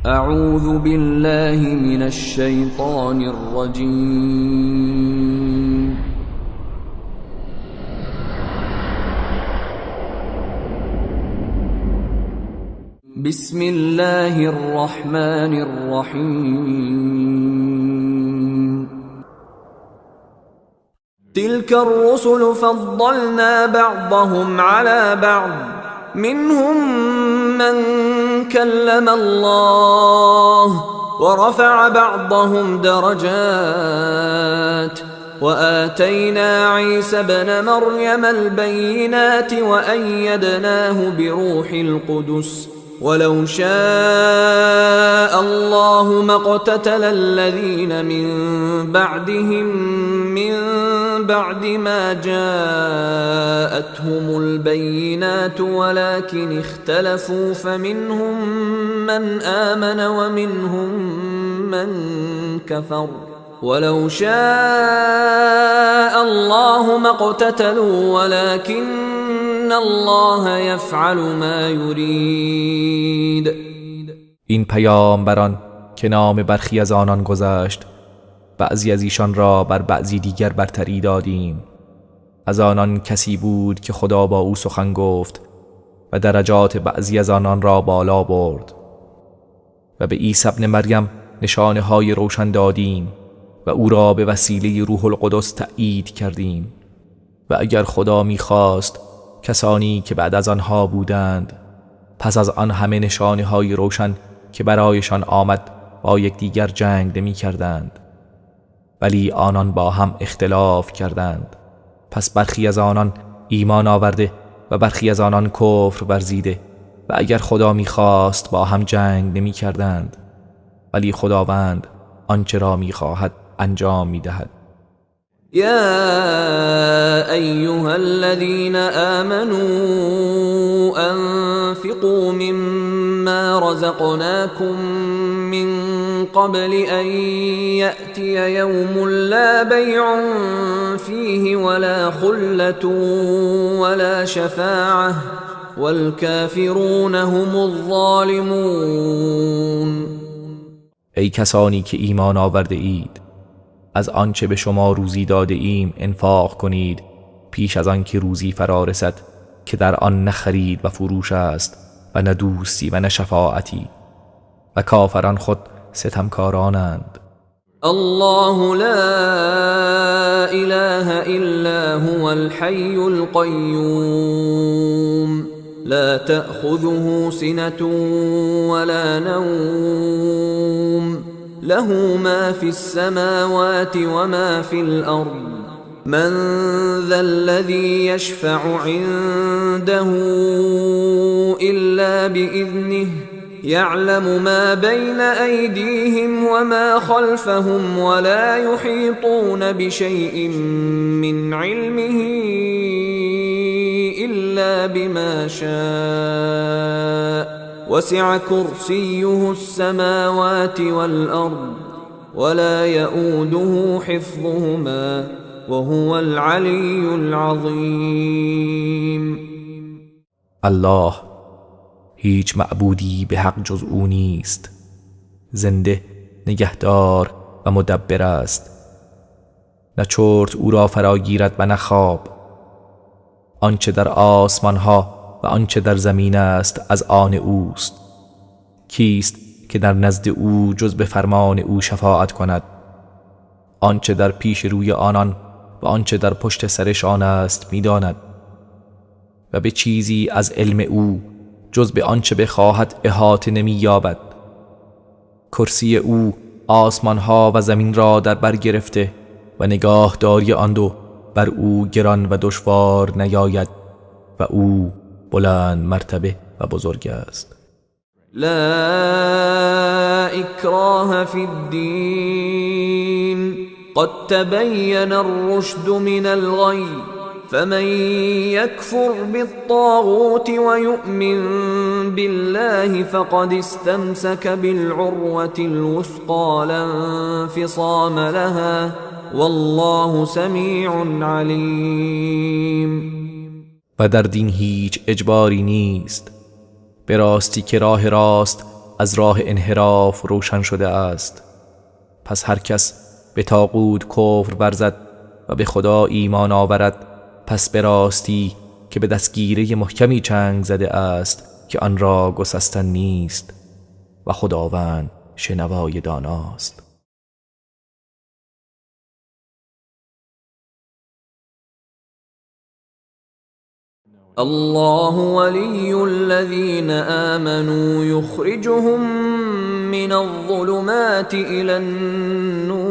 اعوذ بالله من الشیطان الرجیم. بسم الله الرحمن الرحیم. تلك الرسل فضلنا بعضهم على بعض منهم من كلم الله ورفع بعضهم درجات وآتينا عيسى ابن مريم البينات وأيدناه بروح القدس ولو شاء الله ما اقتتل الذين من بعدهم من بعد ما جاءتهم البينات ولكن اختلفوا فمنهم من آمن ومنهم من كفر ولو شاء الله ما اقتتلوا ولكن الله يفعل ما يريد. این پیامبران که نام برخی از آنان گذشت، بعضی از ایشان را بر بعضی دیگر برتری دادیم. از آنان کسی بود که خدا با او سخن گفت و درجات بعضی از آنان را بالا برد و به عیسی ابن مریم نشانه های روشن دادیم و او را به وسیله روح القدس تأیید کردیم. و اگر خدا می‌خواست کسانی که بعد از آنها بودند پس از آن همه نشانه های روشن که برایشان آمد با یکدیگر جنگ نمی کردند، ولی آنان با هم اختلاف کردند. پس برخی از آنان ایمان آورده و برخی از آنان کفر ورزیده و اگر خدا می‌خواست با هم جنگ نمی کردند، ولی خداوند آنچه را می‌خواهد انجام می‌دهد. یا ایها الذین آمنوا انفقوا مما رزقناكم من قبل ان یأتی یوم لا بیع فیه ولا خلة ولا شفاعة والکافرون هم الظالمون. ای کسانی که ایمان آورده اید، از آنچه به شما روزی داده ایم انفاق کنید پیش از آن که روزی فرا رسد که در آن نه خرید و فروش است و نه دوستی و نه شفاعتی، و کافران خود ستمکارانند. الله لا اله الا هو الحی القیوم لا تأخذه سنة ولا نوم له ما في السماوات وما في الأرض من ذا الذي يشفع عنده إلا بإذنه يعلم ما بين أيديهم وما خلفهم ولا يحيطون بشيء من علمه إلا بما شاء وسع كرسيه السماوات والأرض ولا يؤوده حفظهما وهو العلي العظيم. الله هیچ معبودی به حق جز او نیست، زنده، نگهدار و مدبر است. نه چرت او را فرا گیرد و نه خواب. آنچه در آسمان ها و آنچه در زمین است از آن اوست. کیست که در نزد او جز به فرمان او شفاعت کند؟ آنچه در پیش روی آنان و آنچه در پشت سرشان است میداند و به چیزی از علم او جز به آنچه بخواهد احاطه نمی‌یابد. کرسی او آسمانها و زمین را در بر گرفته و نگاهداری آن دو بر او گران و دشوار نیاید و او بلند مرتبه و بزرگ است. لا اکراه فی الدین قد تبین الرشد من الغی فمن يكفر بالطاغوت ويؤمن بالله فقد استمسك بالعروة الوثقى لا انفصام لها والله سمیع علیم. و در دین هیچ اجباری نیست، به راستی که راه راست از راه انحراف روشن شده است. پس هر کس به طاغوت کفر ورزد و به خدا ایمان آورد، پس به راستی که به دستگیره محکمی چنگ زده است که آن را گسستن نیست و خداوند شنوای داناست. الله ولي الذين آمنوا يخرجهم من الظلمات إلى النور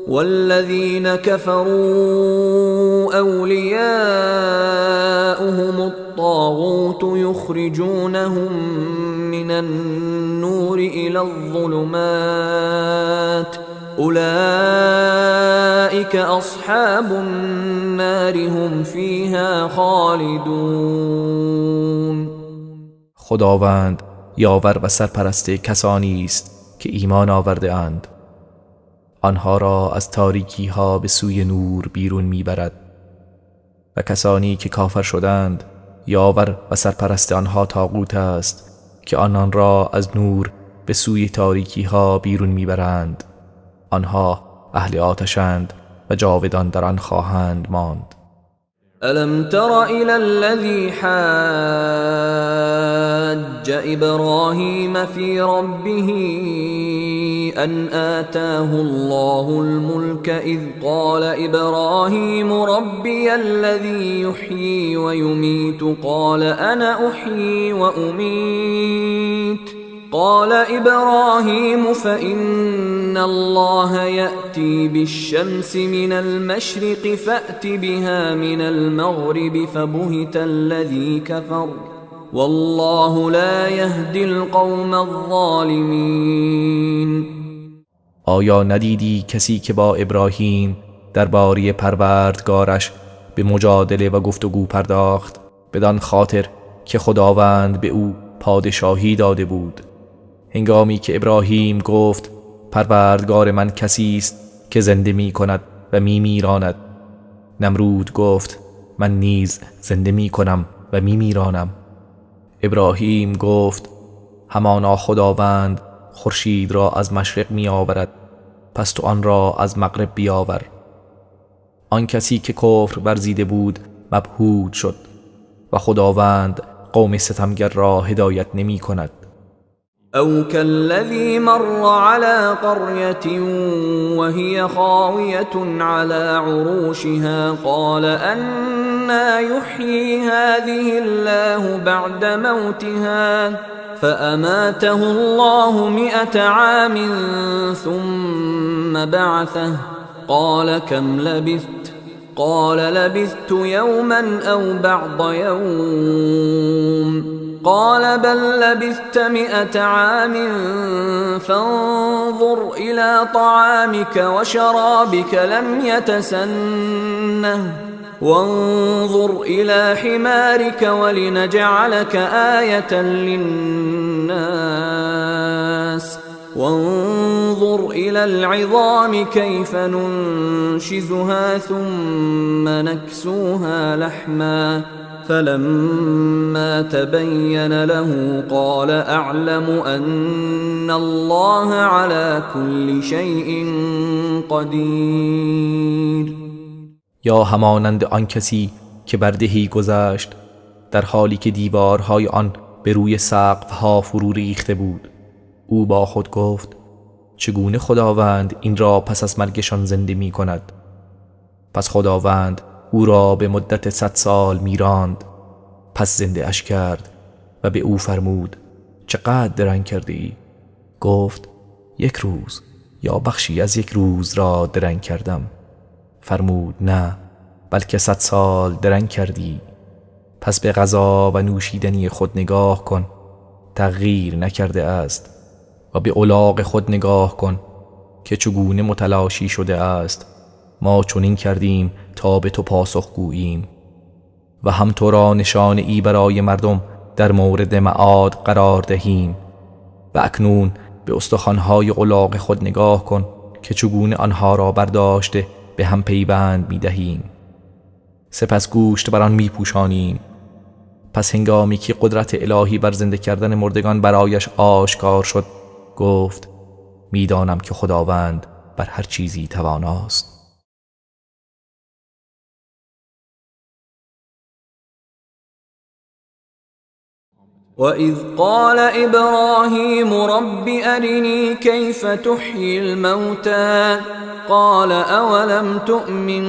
والذين كفروا أولياؤهم الطاغوت يخرجونهم من النور إلى الظلمات أولئك أصحاب النار هم فيها خالدون. خداوند یاور و سرپرست کسانی است که ایمان آورده اند، آنها را از تاریکی ها به سوی نور بیرون میبرد، و کسانی که کافر شدند یاور و سرپرست آنها طاغوت است که آنان را از نور به سوی تاریکی ها بیرون میبرند. آنها اهل آتشند و جاودان در آن خواهند ماند. ألم تر إلى الذي حاج إبراهيم في ربه أن آتاه الله الملك إذ قال إبراهيم ربي الذي يحيي ويميت قال أنا أحيي وأميت قال إبراهيم فإن الله يأتي بالشمس من المشرق فأت بها من المغرب فبهت الذي كفر والله لا يهدي القوم الظالمين. آیا ندیدی کسی که با ابراهیم درباره پروردگارش به مجادله و گفتگو پرداخت، بدان خاطر که خداوند به او پادشاهی داده بود؟ هنگامی که ابراهیم گفت پروردگار من کسی است که زنده می کند و می میراند، نمرود گفت من نیز زنده می کنم و می میرانم. ابراهیم گفت همانا خداوند خورشید را از مشرق می آورد، پس تو آن را از مغرب بیاور. آن کسی که کفر ورزیده بود مبهوت شد و خداوند قوم ستمگر را هدایت نمی کند. أو كالذي مر على قرية وهي خاوية على عروشها قال أنى يحيي هذه الله بعد موتها فأماته الله 100 عام ثم بعثه قال كم لبثت قال لبثت يوما أو بعض يوم قال بل لبثت 100 عام فانظر إلى طعامك وشرابك لم يتسنه وانظر إلى حمارك ولنجعلك آية للناس وانظر إلى العظام كيف ننشزها ثم نكسوها لحما فلما تبين له قال أعلم أن الله على كل شيء قدیر. یا همانند آن کسی که بر دهی گذشت در حالی که دیوارهای آن به روی سقفها فرو ریخته بود، او با خود گفت چگونه خداوند این را پس از مرگشان زنده می کند؟ پس خداوند او را به مدت 100 سال میراند، پس زنده اش کرد و به او فرمود چقدر درنگ کرده ای؟ گفت 1 روز یا بخشی از 1 روز را درنگ کردم. فرمود نه، بلکه 100 سال درنگ کردی. پس به غذا و نوشیدنی خود نگاه کن، تغییر نکرده است، و به الاغ خود نگاه کن که چگونه متلاشی شده است. ما چنین کردیم تا به تو پاسخ گوییم و هم تو را نشانه ای برای مردم در مورد معاد قرار دهیم. و اکنون به استخوان‌های الاغ خود نگاه کن که چگونه آنها را برداشته به هم پیوند می دهیم. سپس گوشت بر آن می پوشانیم. پس هنگامی که قدرت الهی بر زنده کردن مردگان برایش آشکار شد گفت میدانم که خداوند بر هر چیزی تواناست. وَإِذْ قَالَ إِبْرَاهِيمُ رَبِّ أَرِنِي كَيْفَ تُحْيِي الْمَوْتَى قَالَ أَوَلَمْ تُؤْمِنْ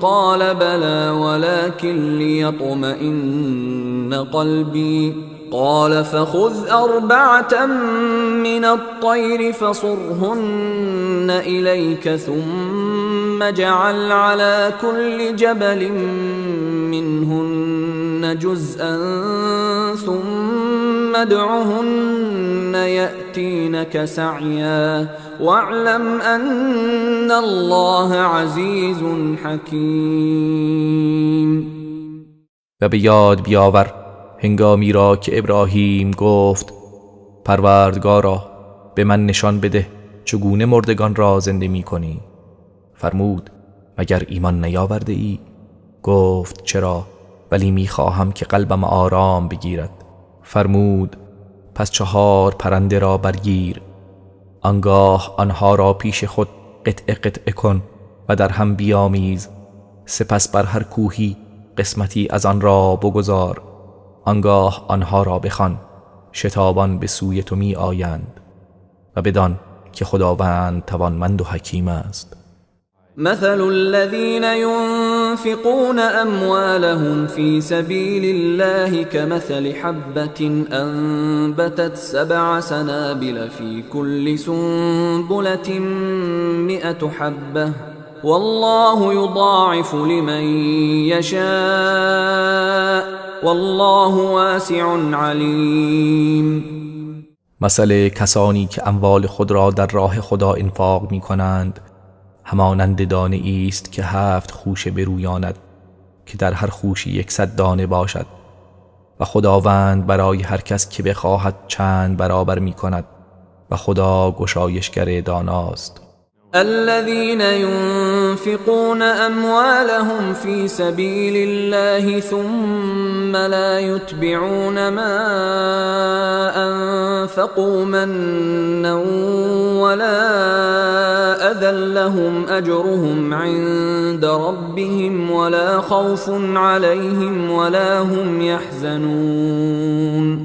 قَالَ بَلَى وَلَكِنْ لِيَطْمَئِنَّ قَلْبِي قَالَ فَخُذْ أَرْبَعَةً مِنَ الطَّيْرِ فَصُرْهُنَّ إِلَيْكَ ثُمَّ اجْعَلْ عَلَى كُلِّ جَبَلٍ مِنْهُنَّ جُزْءًا ثُمَّ ادْعُهُنَّ يَأْتِينَكَ سَعْيًا وَاعْلَمْ أَنَّ اللَّهَ عَزِيزٌ حَكِيمٌ. و به یاد بیاور هنگامی را که ابراهیم گفت پروردگارا به من نشان بده چگونه مردگان را زنده می کنی؟ فرمود مگر ایمان نیاورده ای؟ گفت چرا، ولی می خواهم که قلبم آرام بگیرد. فرمود پس 4 پرنده را برگیر، آنگاه آنها را پیش خود قطعه قطعه کن و در هم بیامیز، سپس بر هر کوهی قسمتی از آن را بگذار، آنگاه آنها را بخوان، شتابان به سوی تو می آیند و بدان که خداوند توانمند و حکیم است. مثل الذين ينفقون أموالهم في سبيل الله كمثل حبة أنبتت 7 سنابل في كل سنبلة 100 حبة والله يضاعف لمن يشاء والله واسع عليم. مثل کسانی که اموال خود را در راه خدا انفاق می کنند همانند دانه ای است که 7 خوشه برویاند که در هر خوشه 100 دانه باشد و خداوند برای هر کس که بخواهد چند برابر می کند و خدا گشایشگر داناست. الذين ينفقون أموالهم في سبيل الله ثم لا يتبعون ما أنفقوا منا ولا أذى لهم أجرهم عند ربهم ولا خوف عليهم ولا هم يحزنون.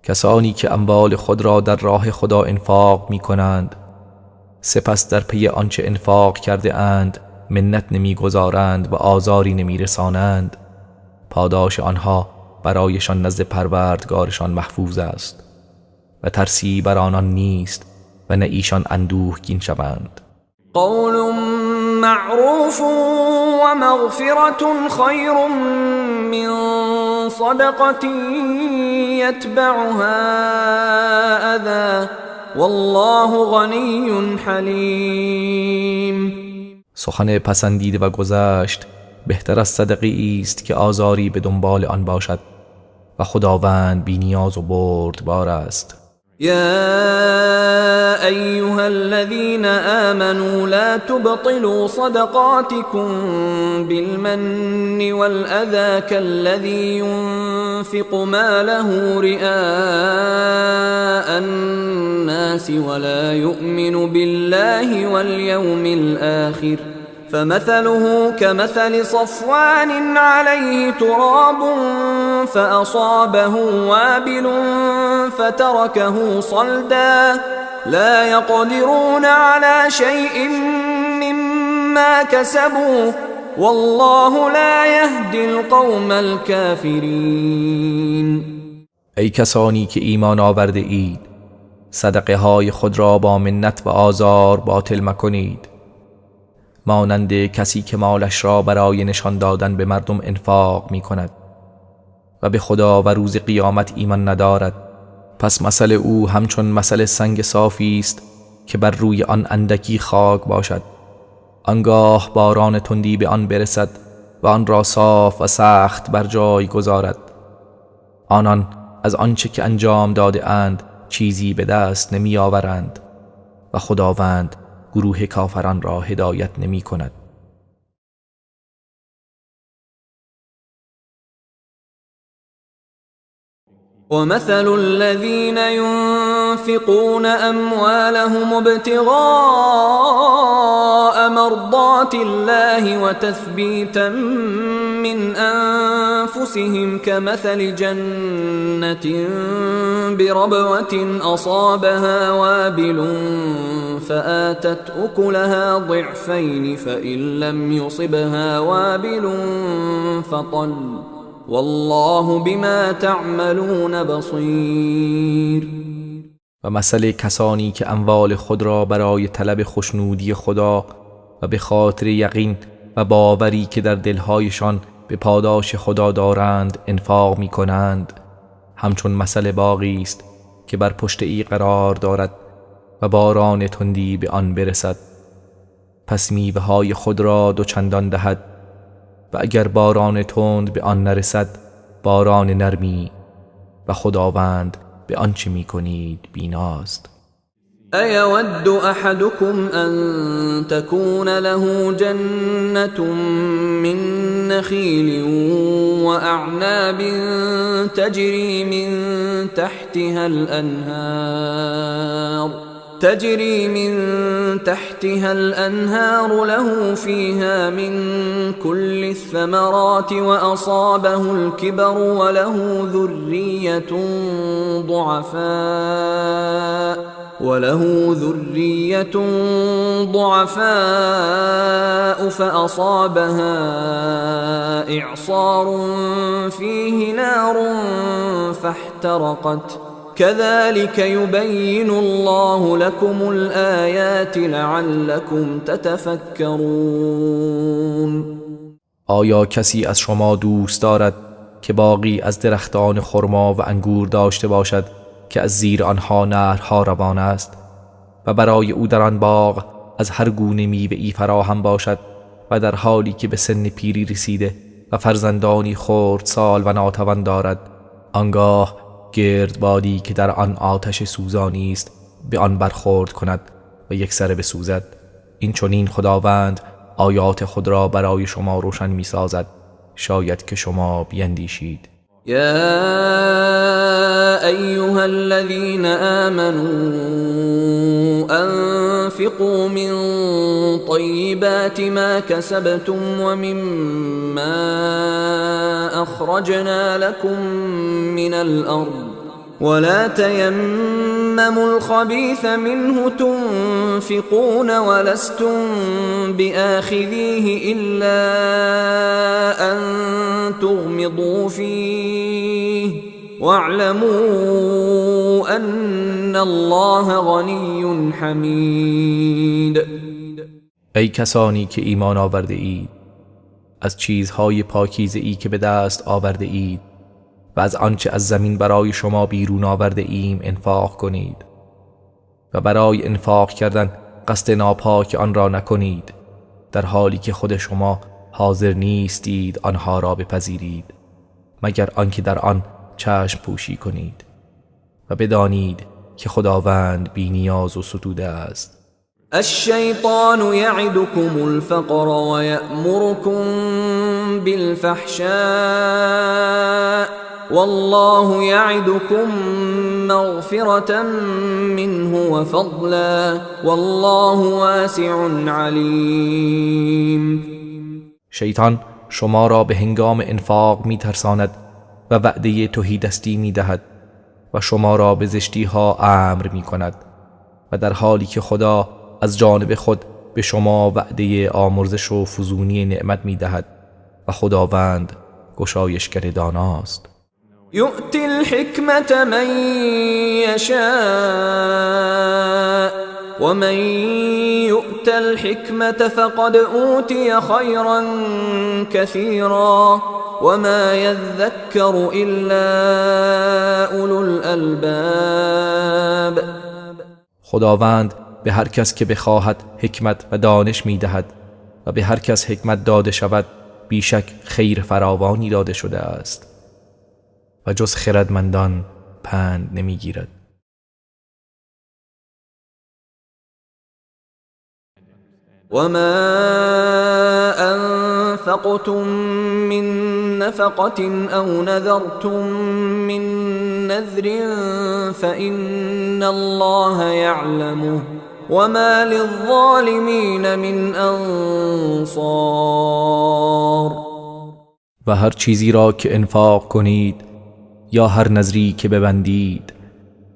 کسانی که اموال خود را در راه خدا انفاق می کنند سپس در پی آنچه انفاق کرده اند منت نمیگذارند و آزاری نمیرسانند، پاداش آنها برایشان نزد پروردگارشان محفوظ است و ترسی بر آنان نیست و نه ایشان اندوهگین شوند. قول معروف و مغفرة خیر من صدقة یتبعها اذی والله غنی حلیم. سخن پسندیده و گذشت بهتر از صدقه است که آزاری به دنبال آن باشد و خداوند بی نیاز و بردبار است. یا ایها الذین آمنوا لا تبطلوا صدقاتكم بالمن والأذى كالذي ينفق ماله رئاء الناس ولا يؤمن بالله واليوم الآخر فمثله كمثل صفوان عليه تراب فأصابه وابل فتركه صلدا لا يقدرون على شيء مما كسبوا والله لا يهدي القوم الكافرين. ای کسانی که ایمان آورده اید، صدقه های خود را با منت و آزار باطل مکنید، مانند کسی که مالش را برای نشان دادن به مردم انفاق می کند و به خدا و روز قیامت ایمان ندارد. پس مثل او همچون مثل سنگ صافی است که بر روی آن اندکی خاک باشد، آنگاه باران تندی به آن برسد و آن را صاف و سخت بر جای گذارد. آنان از آنچه که انجام داده اند چیزی به دست نمی آورند و خداوند گروه کافران را هدایت نمی کند. ومثل الذين ينفقون أموالهم ابتغاء مرضات الله وتثبيتا من أنفسهم كمثل جنة بربوة أصابها وابل فآتت أكلها ضعفين فإن لم يصبها وابل فطل والله بما تعملون بصیر. و مثل کسانی که اموال خود را برای طلب خوشنودی خدا و به خاطر یقین و باوری که در دلهایشان به پاداش خدا دارند انفاق می کنند، همچون مثل باغی است که بر پشت ای قرار دارد و باران تندی به آن برسد، پس میوه های خود را دوچندان دهد و اگر باران تند به آن نرسد باران نرمی، و خداوند به آنچه میکنید بیناست. ایود احدکم ان تکون له جنة من نخیل واعناب تجری من تحتها الأنهار له فيها من كل الثمرات وأصابه الكبر وله ذرية ضعفاء فأصابها إعصار فيه نار فاحترقت كذلك يبين الله لكم الآيات لعلكم تتفكرون. آیا کسی از شما دوست دارد که باغی از درختان خرما و انگور داشته باشد که از زیر آنها نهرها روان است و برای او در آن باغ از هر گونه میوه ای فراهم باشد و در حالی که به سن پیری رسیده و فرزندانی خردسال و ناتوان دارد، آنگاه گردبادی که در آن آتش سوزانی است به آن برخورد کند و یک سره بسوزد؟ این چنین خداوند آیات خود را برای شما روشن می سازد، شاید که شما بیندیشید. یا ایها الذین آمنوا انفقوا من طیبات ما کسبتم ومما اخرجنا لكم من الارض ولا تيمموا الخبيث منه تنفقون ولستم بآخذيه إلا أن تغمضوا فيه واعلموا أن الله غني حمید. ای کسانی که ایمان آورده اید، از چیزهای پاکیزه ای که به دست آورده اید و از آنچه از زمین برای شما بیرون آورده ایم انفاق کنید و برای انفاق کردن قصد ناپاک آن را نکنید، در حالی که خود شما حاضر نیستید آنها را بپذیرید، مگر آنکه در آن چشم پوشی کنید، و بدانید که خداوند بی نیاز و ستوده است. الشیطان یعدکم الفقر و یأمرکم بالفحشاء والله یعدکم مغفرة منه وفضلا والله واسع علیم. شیطان شما را به هنگام انفاق میترساند و وعده تهیدستی میدهد و شما را به زشتی ها امر میکند، و در حالی که خدا از جانب خود به شما وعده آمرزش و فزونی نعمت میدهد و خداوند گشایشگر داناست. یؤتی الحکمة من یشاء ومن یؤت الحکمة فقد اوتی خیرا کثیرا وما یذکر الا اولو الالباب. خداوند به هر کس که بخواهد حکمت و دانش میدهد و به هر کس حکمت داده شود بیشک خیر فراوانی داده شده است و جز خردمندان پند نمیگیرد. وما أنفقتم من نفقة أو نذرتم من نذر فإن الله يعلمه وما للظالمين من أنصار. و هر چیزی را که انفاق کنید یا هر نذری که ببندید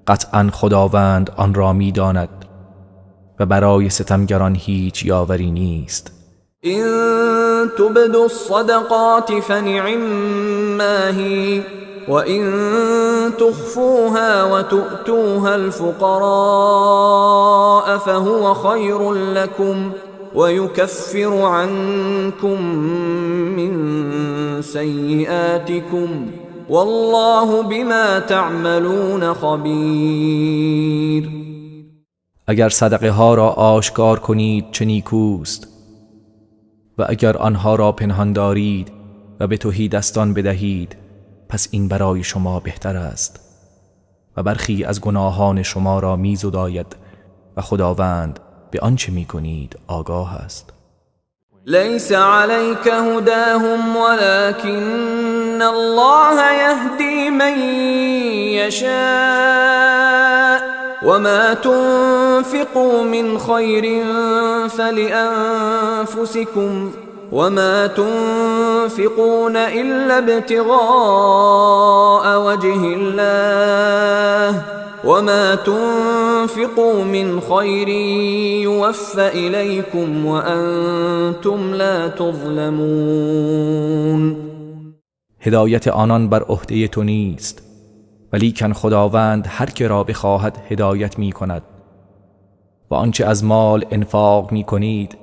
قطعا خداوند آن را می‌داند و برای ستمگران هیچ یاوری نیست. إن تبدوا الصدقات فنعما هي وإن تخفوها وتؤتوها الفقراء فهو خير لكم ويكفر عنكم من سيئاتكم والله بما تعملون خبير. اگر صدقه ها را آشکار کنید چه نیکوست، و اگر آنها را پنهان دارید و به تهی دستان بدهید پس این برای شما بهتر است و برخی از گناهان شما را می‌زداید و خداوند به آنچه می‌کنید آگاه است. لیس علیک هداهم ولکن الله یهدی من یشاء وما تنفقوا من خیر فلأنفسکم وما تنفقون إلا ابتغاء وجه الله وما تنفقوا من خير يوف إليكم وأنتم لا تظلمون. هدایت آنان بر عهده تو نیست، ولیکن خداوند هر که را بخواهد هدایت می کند. و آنچه از مال انفاق می کنید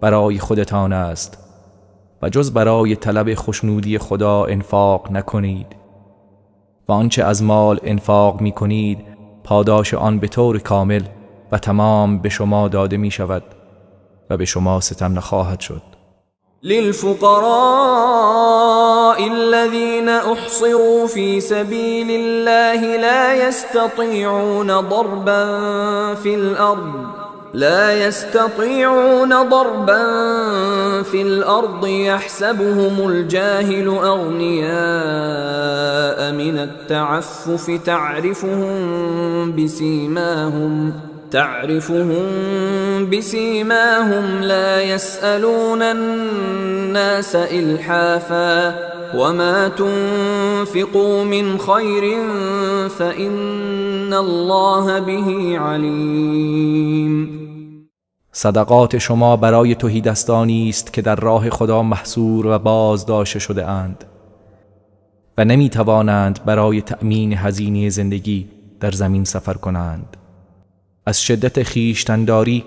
برای خودتان است و جز برای طلب خوشنودی خدا انفاق نکنید. و آنچه از مال انفاق می کنید پاداش آن به طور کامل و تمام به شما داده می شود و به شما ستم نخواهد شد. للفقراء الذين احصروا في سبيل الله لا يستطيعون ضربا في الأرض يحسبهم الجاهل أغنياء من التعفف تعرفهم بسيماهم لا يسألون الناس إلحافا وما تنفقوا من خير فإن الله به عليم. صدقات شما برای تهیدستانی است که در راه خدا محصور و بازداشته شده اند و نمی توانند برای تأمین هزینه زندگی در زمین سفر کنند. از شدت خویشتنداری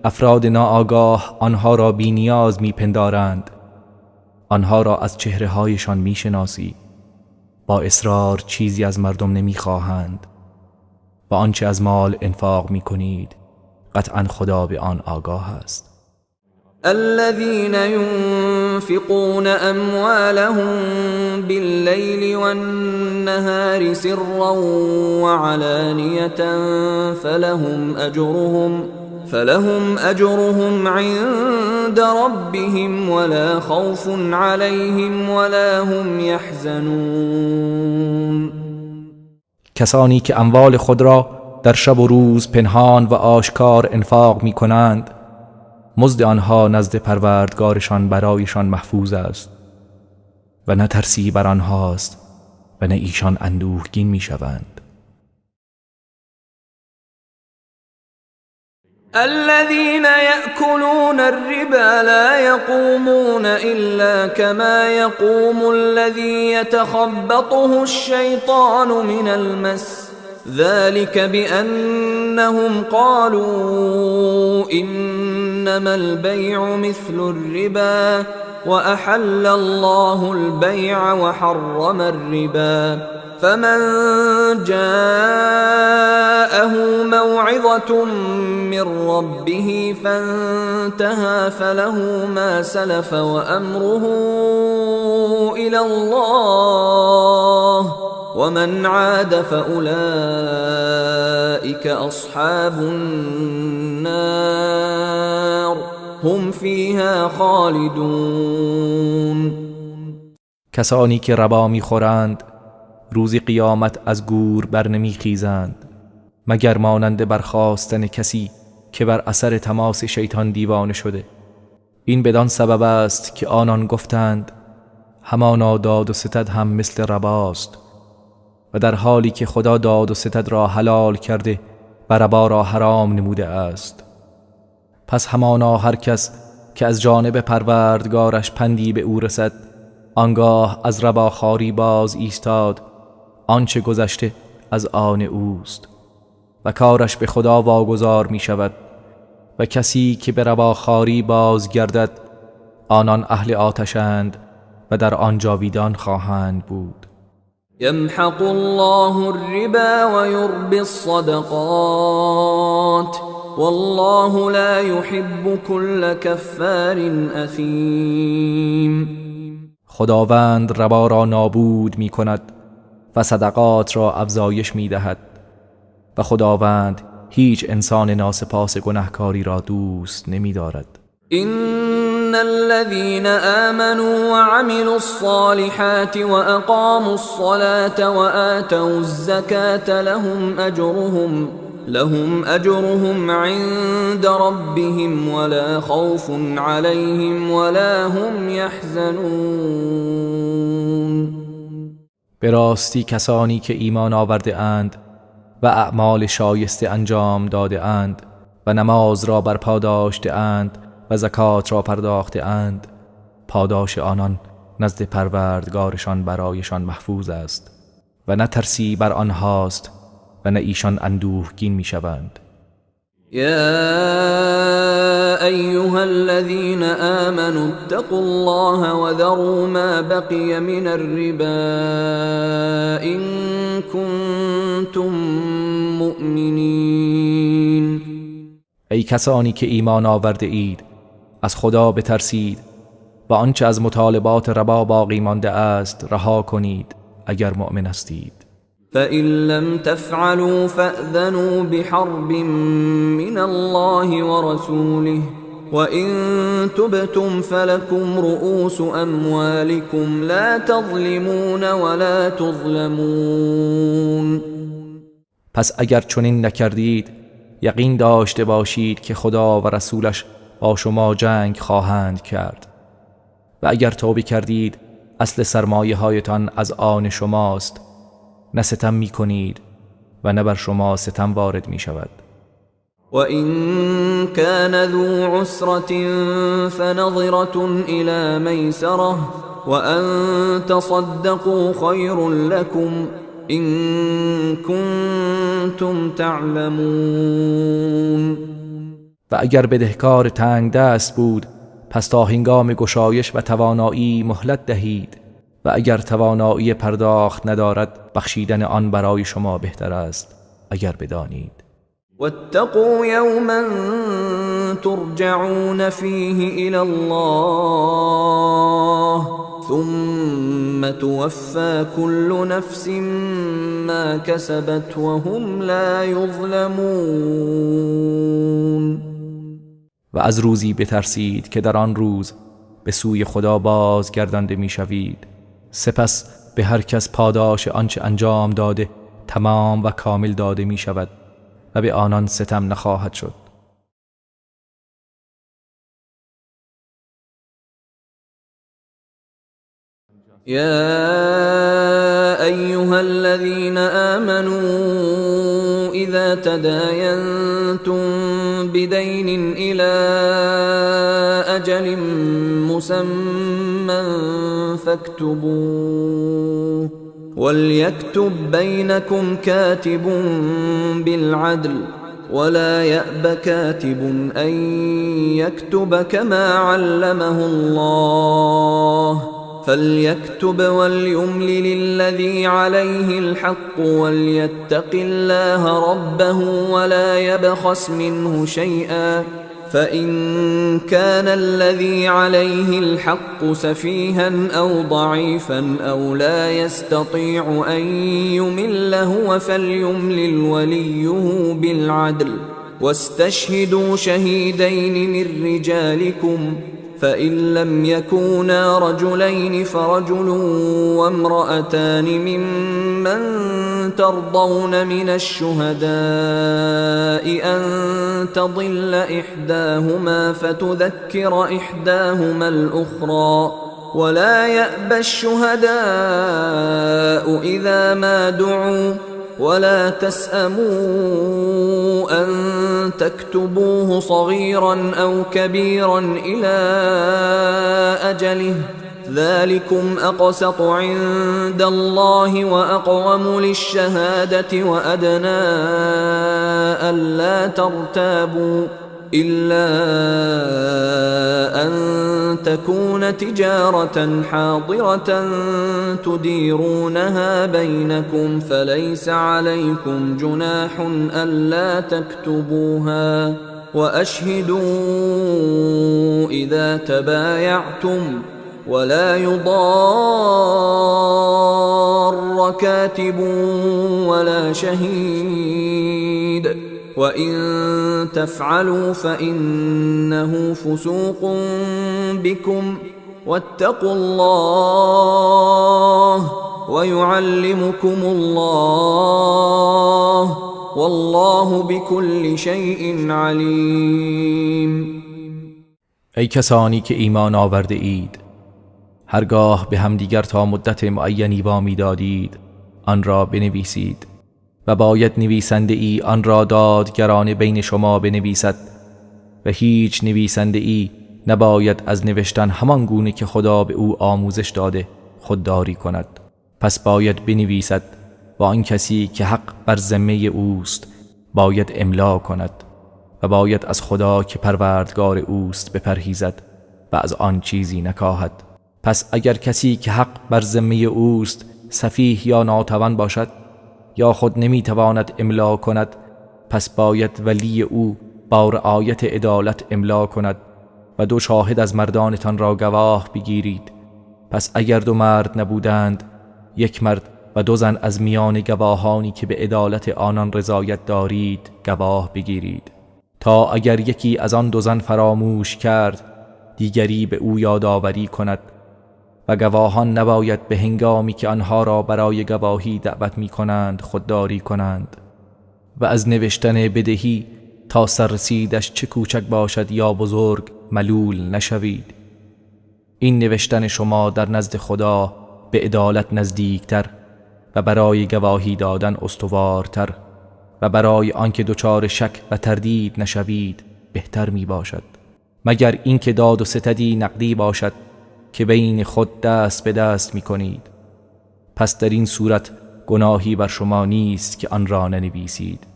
افراد ناآگاه آنها را بی نیاز می پندارند. آنها را از چهره هایشان می شناسی. با اصرار چیزی از مردم نمی خواهند و آنچه از مال انفاق می کنید قطعا خدا به آن آگاه است. الذين ينفقون أموالهم بالليل والنهار سرا وعلانية فلهم أجرهم عند ربهم ولا خوف عليهم ولا هم يحزنون. کسانی که اموال خود را در شب و روز پنهان و آشکار انفاق می کنند مزد آنها نزد پروردگارشان برایشان محفوظ است و نه ترسی بر آنهاست و نه ایشان اندوهگین می شوند. الذين يأكلون الربا لا يقومون إلا كما يقوم الذي يتخبطه الشيطان من المس ذلك بأنهم قالوا إنما البيع مثل الربا وأحل الله البيع وحرم الربا فمن جاءه موعظة من ربه فانتهى فله ما سلف وأمره إلى الله ومن عاد فأولئك أصحاب النار هم فيها خالدون. کسانی که ربا میخورند روز قیامت از گور بر نمیخیزند مگر مانند برخاستن کسی که بر اثر تماس شیطان دیوانه شده. این بدان سبب است که آنان گفتند همانا داد و ستد هم مثل رباست، و در حالی که خدا داد و ستد را حلال کرده و ربا را حرام نموده است. پس همانا هر کس که از جانب پروردگارش پندی به او رسد، آنگاه از رباخواری باز ایستاد، آنچه گذشته از آن اوست و کارش به خدا واگذار می شود. و کسی که به رباخواری باز گردد، آنان اهل آتشند و در آن جاویدان خواهند بود. یمحق الله الربا و یربی الصدقات والله لا يحب كل كفار اثیم. خداوند ربا را نابود می کند و صدقات را افزایش می دهد و خداوند هیچ انسان ناسپاس گناهکاری را دوست نمی دارد. إن الذين آمنوا وعملوا الصالحات وأقاموا الصلاة وآتوا الزكاة لهم أجرهم عند ربهم ولا خوف عليهم ولا هم يحزنون. به راستی کسانی که ایمان آورده اند و اعمال شایسته انجام داده اند و نماز را برپا داشته اند و زکات را پرداخته اند، پاداش آنان نزد پروردگارشان برایشان محفوظ است و نه ترسی بر آنهاست و نه ایشان اندوهگین میشوند. یا ایها الذین آمنوا اتقوا الله وذروا ما بقی من الربا ان کنتم مؤمنین. ای کسانی که ایمان آورده اید، از خدا بترسید و آنچه از مطالبات ربا باقی مانده است رها کنید اگر مؤمن هستید. فإن لم تفعلوا فأذنوا بحرب من الله ورسوله وإن تبتم فلكم رؤوس أموالكم لا تظلمون ولا تظلمون. پس اگر چنین نکردید، یقین داشته باشید که خدا و رسولش با شما جنگ خواهند کرد، و اگر توبه کردید اصل سرمایه هایتان از آن شماست، نه ستم می کنید و نه بر شما ستم وارد می شود. و این کان ذو عسرة فنظرة الى میسرة وان تصدقوا خیر لكم إن کنتم تعلمون. و اگر بدهکار تنگ دست بود، پس تا هنگام گشایش و توانایی مهلت دهید، و اگر توانایی پرداخت ندارد، بخشیدن آن برای شما بهتر است اگر بدانید. واتقوا یوما ترجعون فیه الی الله ثم توفى كل نفس ما كسبت وهم لا يظلمون. و از روزی بترسید که در آن روز به سوی خدا بازگردانده میشوید، سپس به هر کس پاداش آنچه انجام داده تمام و کامل داده می شود و به آنان ستم نخواهد شد. یا ایها الذین آمنوا اذا تداینتم بدین الى اجل مسمى فاكتبوه وليكتب بينكم كاتب بالعدل ولا يأب كاتب أن يكتب كما علمه الله فليكتب وليملل الذي عليه الحق وليتق الله ربه ولا يبخس منه شيئا فإن كان الذي عليه الحق سفيها أو ضعيفا أو لا يستطيع أن يمل هو فليملل وليه بالعدل واستشهدوا شهيدين من رجالكم فإن لم يكونا رجلين فرجل وامرأتان ممن ترضون من الشهداء أن تضل إحداهما فتذكر إحداهما الأخرى ولا يأبى الشهداء إذا ما دعوا ولا تسأموا أن تكتبوه صغيرا أو كبيرا إلى أجله ذلكم أقسط عند الله وأقوم للشهادة وأدنى ألا ترتابوا إلا أن تكون تجارة حاضرة تديرونها بينكم فليس عليكم جناح ألا تكتبوها وأشهدوا إذا تبايعتم ولا يضار كاتب ولا شهيد وإن تفعلوا فإنه فسوق بكم واتقوا الله ويعلمكم الله والله بكل شيء علیم. ای کسانی که ایمان آورده اید، هرگاه به همدیگر تا مدت معینی وامی دادید آن را بنویسید و باید نویسنده ای آن را دادگرانه بین شما بنویسد و هیچ نویسنده ای نباید از نوشتن همان گونه که خدا به او آموزش داده خودداری کند. پس باید بنویسد و آن کسی که حق بر ذمه اوست باید املا کند و باید از خدا که پروردگار اوست بپرهیزد و از آن چیزی نکاهد. پس اگر کسی که حق بر ذمه اوست سفیه یا ناتوان باشد یا خود نمیتواند املا کند، پس باید ولی او با رعایت عدالت املا کند و دو شاهد از مردانتان را گواه بگیرید. پس اگر دو مرد نبودند، یک مرد و دو زن از میان گواهانی که به عدالت آنان رضایت دارید گواه بگیرید، تا اگر یکی از آن دو زن فراموش کرد دیگری به او یادآوری کند. و گواهان نباید به هنگامی که آنها را برای گواهی دعوت می کنند خودداری کنند و از نوشتن بدهی تا سررسیدش چه کوچک باشد یا بزرگ ملول نشوید. این نوشتن شما در نزد خدا به عدالت نزدیکتر و برای گواهی دادن استوارتر و برای آنکه دچار شک و تردید نشوید بهتر می باشد، مگر اینکه داد و ستدی نقدی باشد که بین خود دست به دست می کنید. پس در این صورت گناهی بر شما نیست که آن را ننویسید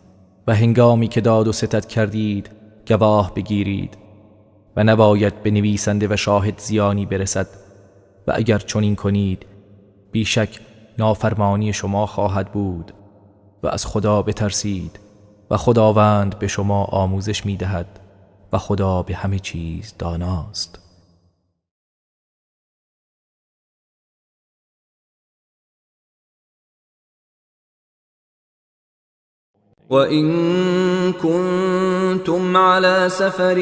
و هنگامی که داد و ستد کردید گواه بگیرید و نباید به نویسنده و شاهد زیانی برسد و اگر چنین کنید بیشک نافرمانی شما خواهد بود و از خدا بترسید و خداوند به شما آموزش می دهد و خدا به همه چیز داناست. وَإِن كُنتُمْ عَلَى سَفَرٍ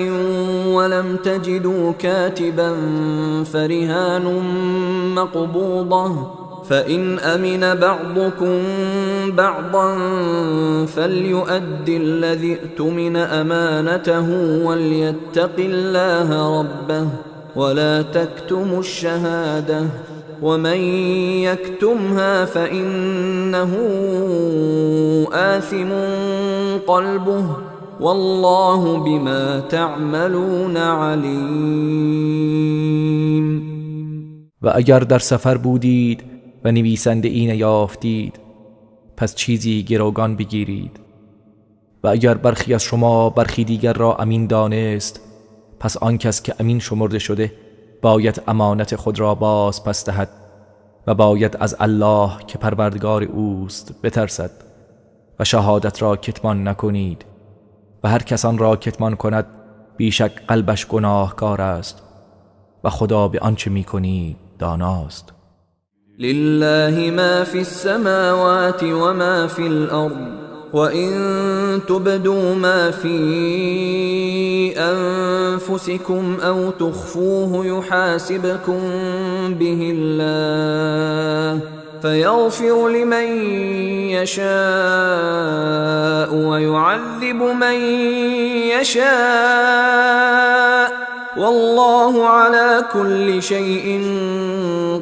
وَلَمْ تَجِدُوا كَاتِبًا فَرِهَانٌ مَّقْبُوضَةٌ فَإِنْ أَمِنَ بَعْضُكُمْ بَعْضًا فَلْيُؤَدِّ الَّذِي اؤْتُمِنَ أَمَانَتَهُ وَلْيَتَّقِ اللَّهَ رَبَّهُ وَلَا تَكْتُمُوا الشَّهَادَةَ وَمَنْ يَكْتُمْهَا فَإِنَّهُ آثِمٌ قَلْبُهُ وَاللَّهُ بِمَا تَعْمَلُونَ عَلِيمٌ. و اگر در سفر بودید و نویسنده ای نیافتید پس چیزی گروگان بگیرید و اگر برخی از شما برخی دیگر را امین دانست پس آن کس که امین شمرده شده باید امانت خود را باز پس دهد و باید از الله که پروردگار اوست بترسد و شهادت را کتمان نکنید و هر کس آن را کتمان کند بیشک قلبش گناهکار است و خدا به آنچه میکنید داناست. لله ما فی السماوات و ما فی الارض وإن تبدوا ما في أنفسكم أو تخفوه يحاسبكم به الله فيغفر لمن يشاء ويعذب من يشاء والله على كل شيء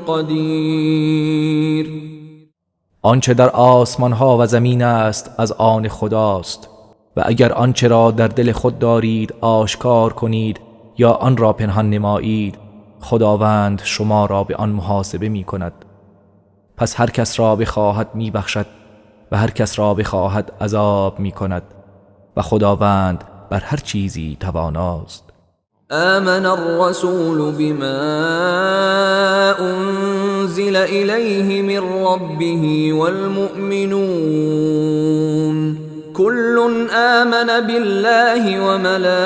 قدیر. آنچه در آسمان ها و زمین است از آن خداست و اگر آنچه را در دل خود دارید آشکار کنید یا آن را پنهان نمایید خداوند شما را به آن محاسبه می کند. پس هر کس را بخواهد می بخشد و هر کس را بخواهد عذاب می کند و خداوند بر هر چیزی تواناست. آمن الرسول بما أنزل إليه من ربه والمؤمنون كل آمن بالله وملائكته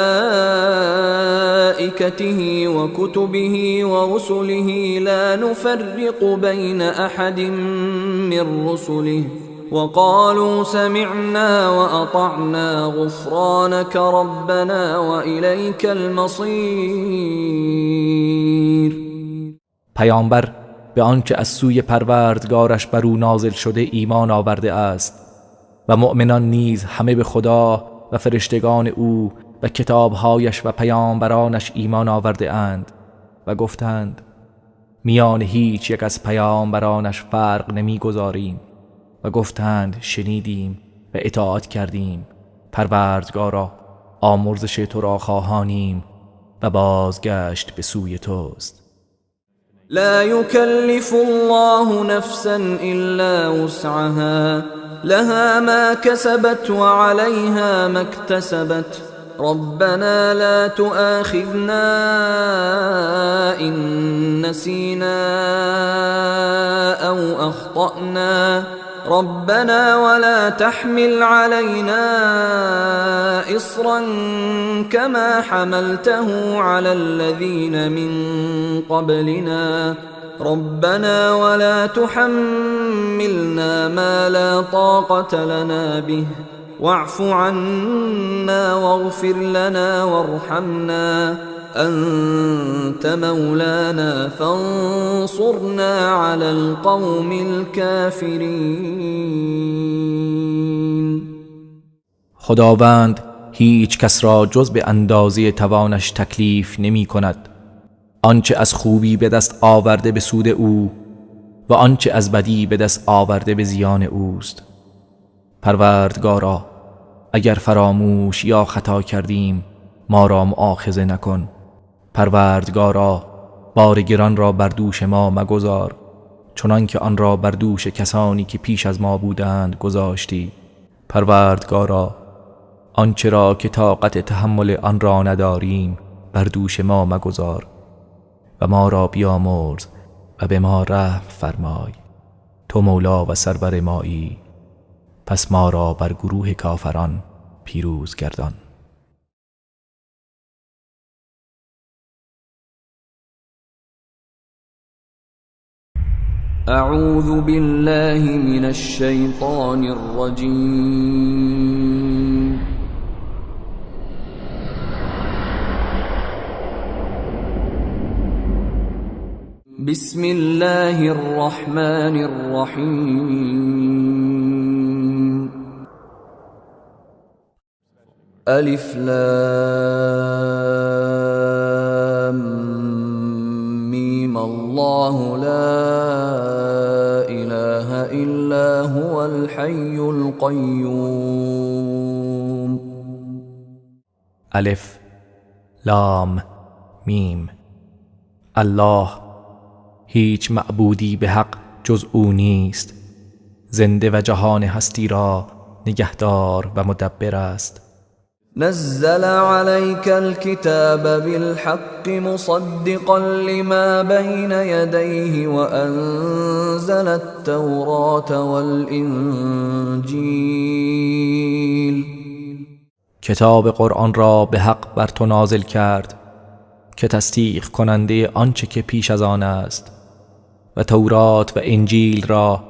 وكتبه ورسله لا نفرق بين أحد من رسله وقالوا سمعنا وأطعنا غفرانك ربنا وإليك المصير. پیامبر به آنچه از سوی پروردگارش بر او نازل شده ایمان آورده است و مؤمنان نیز همه به خدا و فرشتگان او و کتابهایش و پیامبرانش ایمان آورده اند و گفتند میان هیچ یک از پیامبرانش فرق نمیگذاریم و گفتند شنیدیم و اطاعت کردیم، پروردگارا آمرزش تو را خواهانیم و بازگشت به سوی توست. لا يكلف الله نفسا إلا وسعها لها ما كسبت وعليها ما اكتسبت ربنا لا تؤاخذنا إن نسينا أو أخطأنا ربنا ولا تحمل علينا إصرا كما حملته على الذين من قبلنا ربنا ولا تحملنا ما لا طاقة لنا به واعف عنا واغفر لنا وارحمنا أنت مولانا فانصرنا على القوم الكافرين. خداوند هیچ کس را جز به اندازه توانش تکلیف نمی کند. آنچه از خوبی به دست آورده به سود او و آنچه از بدی به دست آورده به زیان اوست. پروردگارا اگر فراموش یا خطا کردیم ما را مؤاخذه نکن. پروردگارا بار گران را بر دوش ما مگذار چنان که آن را بر دوش کسانی که پیش از ما بودند گذاشتی. پروردگارا آنچه را که طاقت تحمل آن را نداریم بر دوش ما مگذار و ما را بیامرز و به ما رحم فرمای. تو مولا و سرور مایی، پس ما را بر گروه کافران پیروز گردان. اعوذ بالله من الشیطان الرجیم. بسم الله الرحمن الرحیم. الف لام میم الله لا اله الا هو الحی القیوم. الف لام میم. الله، هیچ معبودی به حق جز او نیست، زنده و جهان هستی را نگهدار و مدبر است. نزل عليك الكتاب بالحق مصدقا لما بين يديه وأنزل التوراة والإنجيل. کتاب قرآن را به حق بر تو نازل کرد که تصدیق کننده آنچه که پیش از آن است و تورات و انجیل را.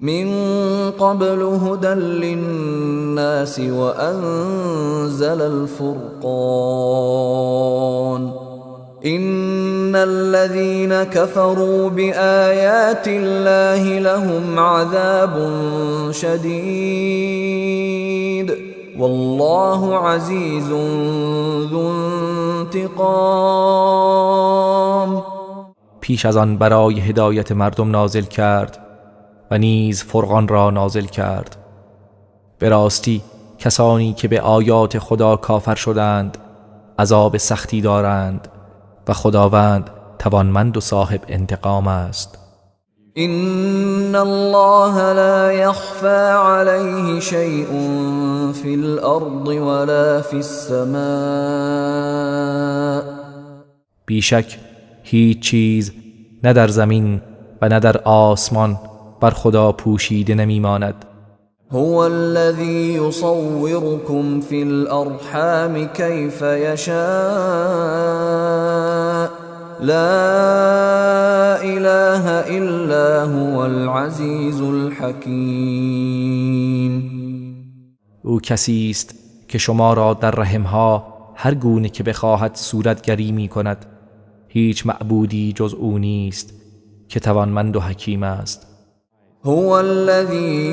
من قبل هدى للناس وأنزل الفرقان إن الذين كفروا بآيات الله لهم عذاب شديد والله عزيز ذو انتقام. پیش از آن برای هدایت مردم نازل کرد و نیز فرقان را نازل کرد. به راستی کسانی که به آیات خدا کافر شدند عذاب سختی دارند و خداوند توانمند و صاحب انتقام است. إن الله لا يخفى عليه شيء في الأرض ولا في السماء. بیشک هیچ چیز نه در زمین و نه در آسمان بر خدا پوشیده نمیماند. هو الذي يصوركم في الأرحام كيف يشاء لا إله إلا هو العزيز الحكيم. او کسی است که شما را در رحمها هر گونه که بخواهد صورتگری می کند. هیچ معبودی جز او نیست که توانمند و حکیم است. هو الذي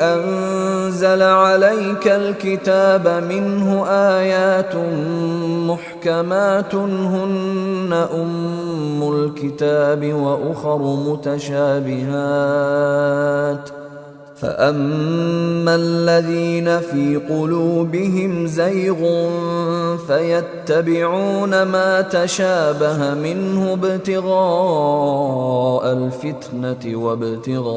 أنزل عليك الكتاب منه آيات محكمات هن أم الكتاب وأخر متشابهات فأما الذين في قلوبهم زيغ فيتبعون ما تشابه منه ابتغاء الفتنة وابتغاء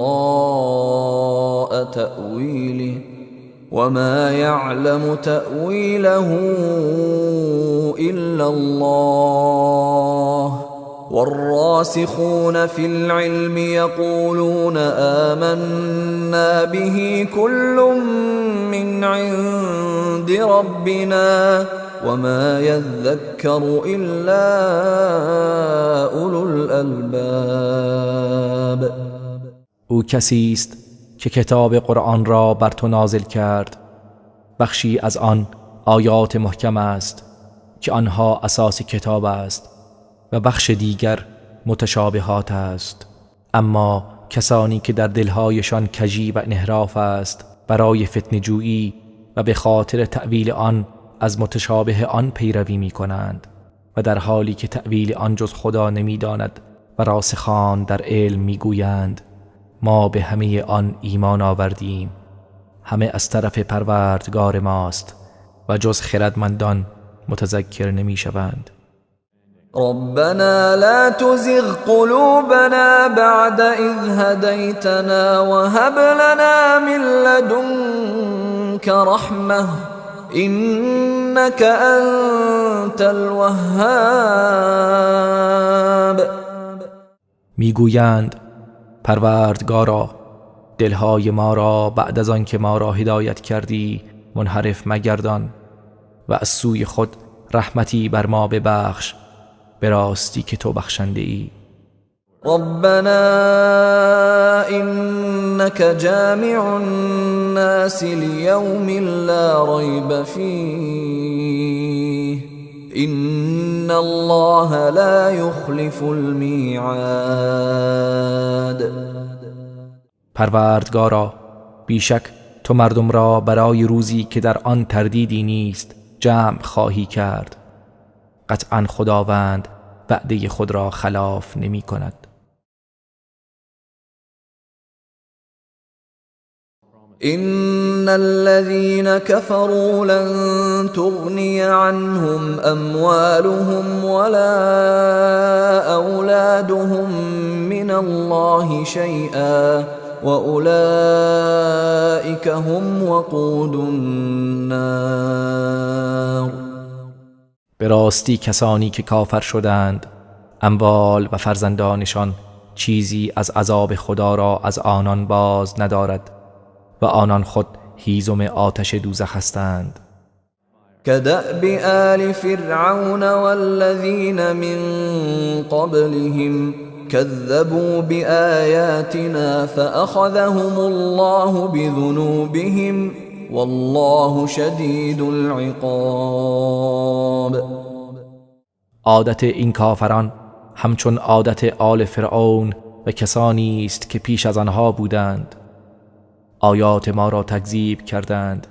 تأويله وما يعلم تأويله إلا الله والراسخون في العلم يقولون آمنا به كل من عند ربنا وما يذكر إلا أولو الألباب. او کسی است که کتاب قرآن را بر تو نازل کرد. بخشی از آن آیات محکم است که آنها اساس کتاب است و بخش دیگر متشابهات است. اما کسانی که در دلهایشان کژی و انحراف است برای فتنه جویی و به خاطر تأویل آن از متشابه آن پیروی می کنند و در حالی که تأویل آن جز خدا نمی داند و راسخان در علم می گویند ما به همه آن ایمان آوردیم، همه از طرف پروردگار ماست و جز خردمندان متذکر نمی شوند. ربنا لا تزغ قلوبنا بعد إذ هديتنا وهب لنا من لدنك رحمة إنك أنت الوهاب. میگویند پروردگارا دلهای ما را بعد از آن که ما را هدایت کردی منحرف مگردان و از سوی خود رحمتی بر ما ببخش، به راستی که تو بخشنده ای. ربنا انك جامع الناس ليوم لا ريب فيه ان الله لا يخلف الميعاد. پروردگارا بیشک تو مردم را برای روزی که در آن تردیدی نیست جمع خواهی کرد. قطعا خداوند وعده خود را خلاف نمی کند. إن الذين كفروا لن تغني عنهم أموالهم ولا أولادهم من الله شيئا وأولئك هم وقود النار. به راستی کسانی که کافر شدند اموال و فرزندانشان چیزی از عذاب خدا را از آنان باز ندارد و آنان خود هیزم آتش دوزخ هستند. كدأب آل فرعون والذین من قبلهم كذبوا بآياتنا فأخذهم الله بذنوبهم والله شدید العقاب. عادت این کافران همچون عادت آل فرعون و کسانی است که پیش از آنها بودند. آیات ما را تکذیب کردند،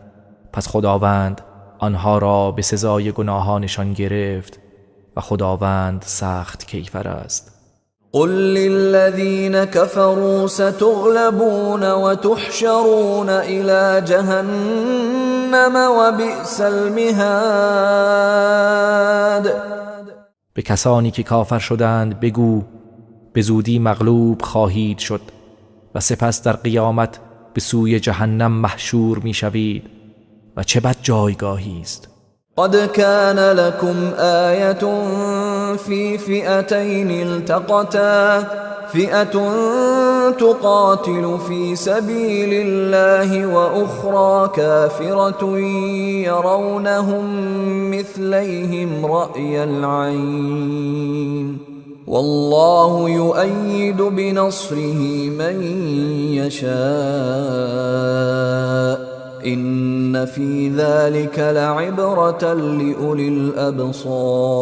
پس خداوند آنها را به سزای گناهانشان گرفت و خداوند سخت کیفر است. قل للذین كفروا ستغلبون وتحشرون الى جهنم وبئس المهاد. به کسانی که کافر شدند بگو به زودی مغلوب خواهید شد و سپس در قیامت به سوی جهنم محشور میشوید و چه بد جایگاهی است. قد كان لكم آية في فئتين التقتا فئة تقاتل في سبيل الله وأخرى كافرة يرونهم مثليهم رأي العين والله يؤيد بنصره من يشاء إن في ذلك لعبرة لأولي الأبصار.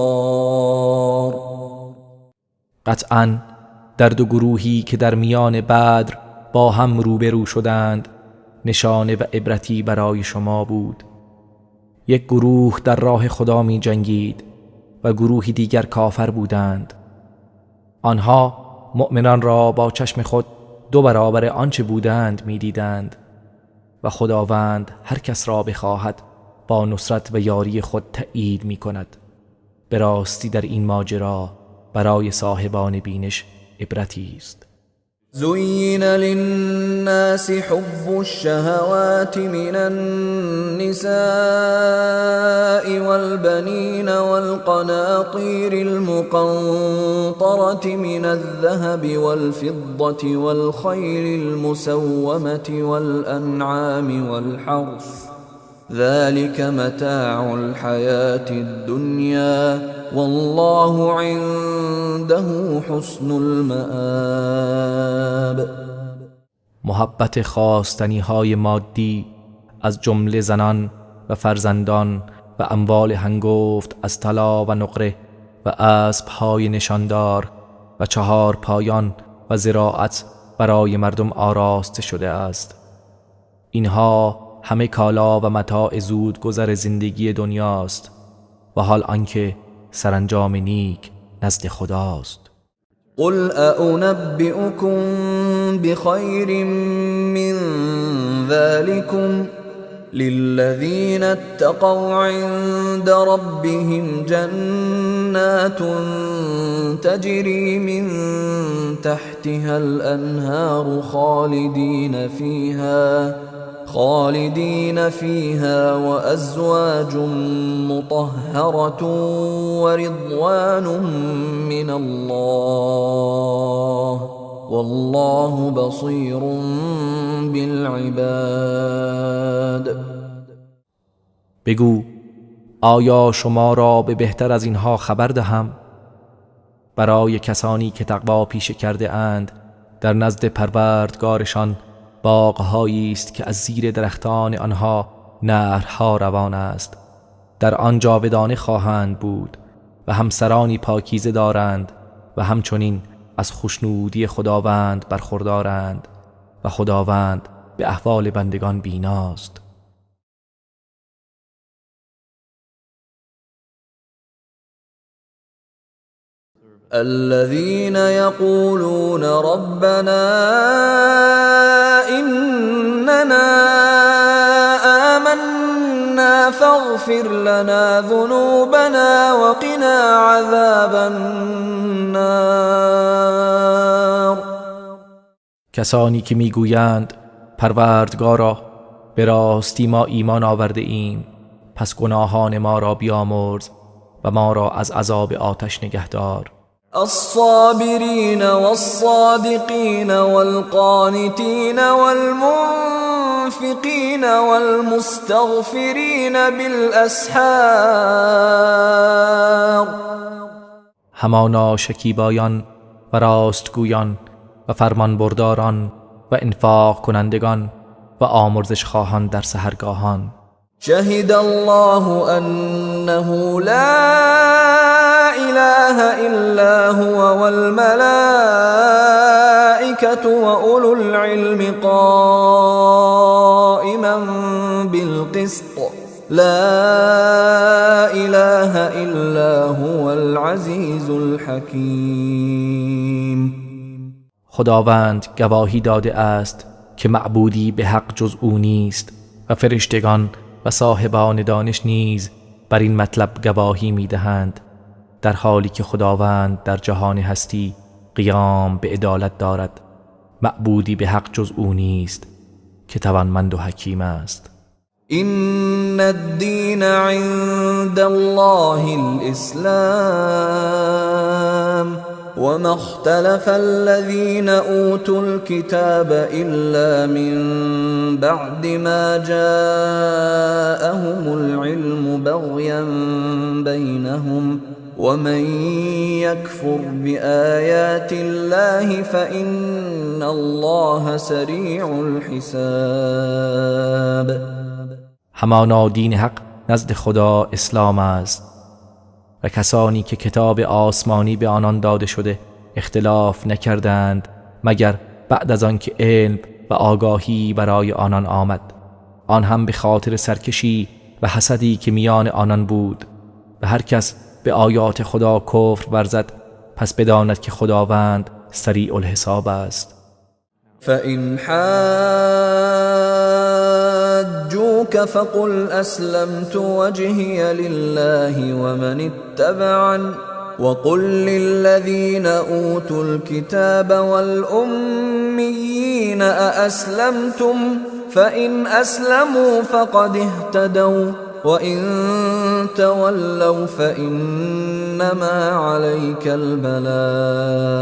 قطعاً در دو گروهی که در میان بدر با هم روبرو شدند نشانه و عبرتی برای شما بود. یک گروه در راه خدا می جنگید و گروهی دیگر کافر بودند. آنها مؤمنان را با چشم خود دو برابر آنچه بودند می دیدند و خداوند هر کس را بخواهد با نصرت و یاری خود تأیید می کند. به راستی در این ماجرا برای صاحبان بینش عبرتی است. زین للناس حب الشهوات من النساء والبنین والقناطیر المقنطرة من الذهب والفضة والخیل المسومة والأنعام والحرث ذلك متاع الحياة الدنيا والله عنده حسن المآب. محبت خواستنی های مادی از جمله زنان و فرزندان و اموال هنگفت از طلا و نقره و اسب های نشاندار و چهار پایان و زراعت برای مردم آراسته شده است. اینها همه کالا و متاع زود گذر زندگی دنیاست و حال آنکه سرانجام نیک نزد خداست. قل أنبئكم بخير من ذلكم للذين اتقوا عند ربهم جنات تجري من تحتها الأنهار خالدين فيها وأزواج مطهرة ورضوان من الله والله بصير بالعباد. بگو آیا شما را به بهتر از اینها خبر دهم؟ برای کسانی که تقوا پیشه کرده اند در نزد پروردگارشان باغهایی است که از زیر درختان آنها نهرها روان است. در آن جاودانه خواهند بود و همسرانی پاکیزه دارند و همچنین از خوشنودی خداوند برخوردارند و خداوند به احوال بندگان بیناست. الذين يقولون ربنا إننا آمنا فاغفر لنا ذنوبنا وقنا عذاب النار. کسانی که میگویند پروردگارا به راستی ما ایمان آورده ایم، پس گناهان ما را بیامرز و ما را از عذاب آتش نگهدار. الصابرین والصادقین والقانتین والمنفقین والمستغفرین بالاسحار. همانا شکیبایان و راستگویان و فرمانبرداران و انفاق کنندگان و آمرزش خواهان در سحرگاهان. شهد الله انه لا اله الا هو والملائكة واولو العلم قائما بالقسط لا اله الا هو العزیز الحکیم. خداوند گواهی داده است که معبودی به حق جز او نیست و فرشتگان و صاحبان دانش نیز بر این مطلب گواهی می‌دهند، در حالی که خداوند در جهان هستی قیام به عدالت دارد. معبودی به حق جز او نیست که توانمند و حکیم است. إن الدین عند الله الإسلام وما اختلف الذين أوتوا الكتاب إلا من بعد ما جاءهم العلم بغيا بينهم ومن يكفر بآيات الله فإن الله سريع الحساب. همانا دین حق نزد خدا اسلام است و کسانی که کتاب آسمانی به آنان داده شده اختلاف نکردند مگر بعد از آن که علم و آگاهی برای آنان آمد، آن هم به خاطر سرکشی و حسدی که میان آنان بود. و هر کس به آیات خدا کفر ورزد پس بداند که خداوند سریع الحساب است. فإن حاجوك فقل أسلمت وجهي لله ومن اتبعن وقل للذين أوتوا الكتاب والأميين أأسلمتم فإن أسلموا فقد اهتدوا وإن تولوا فإنما عليك البلاغ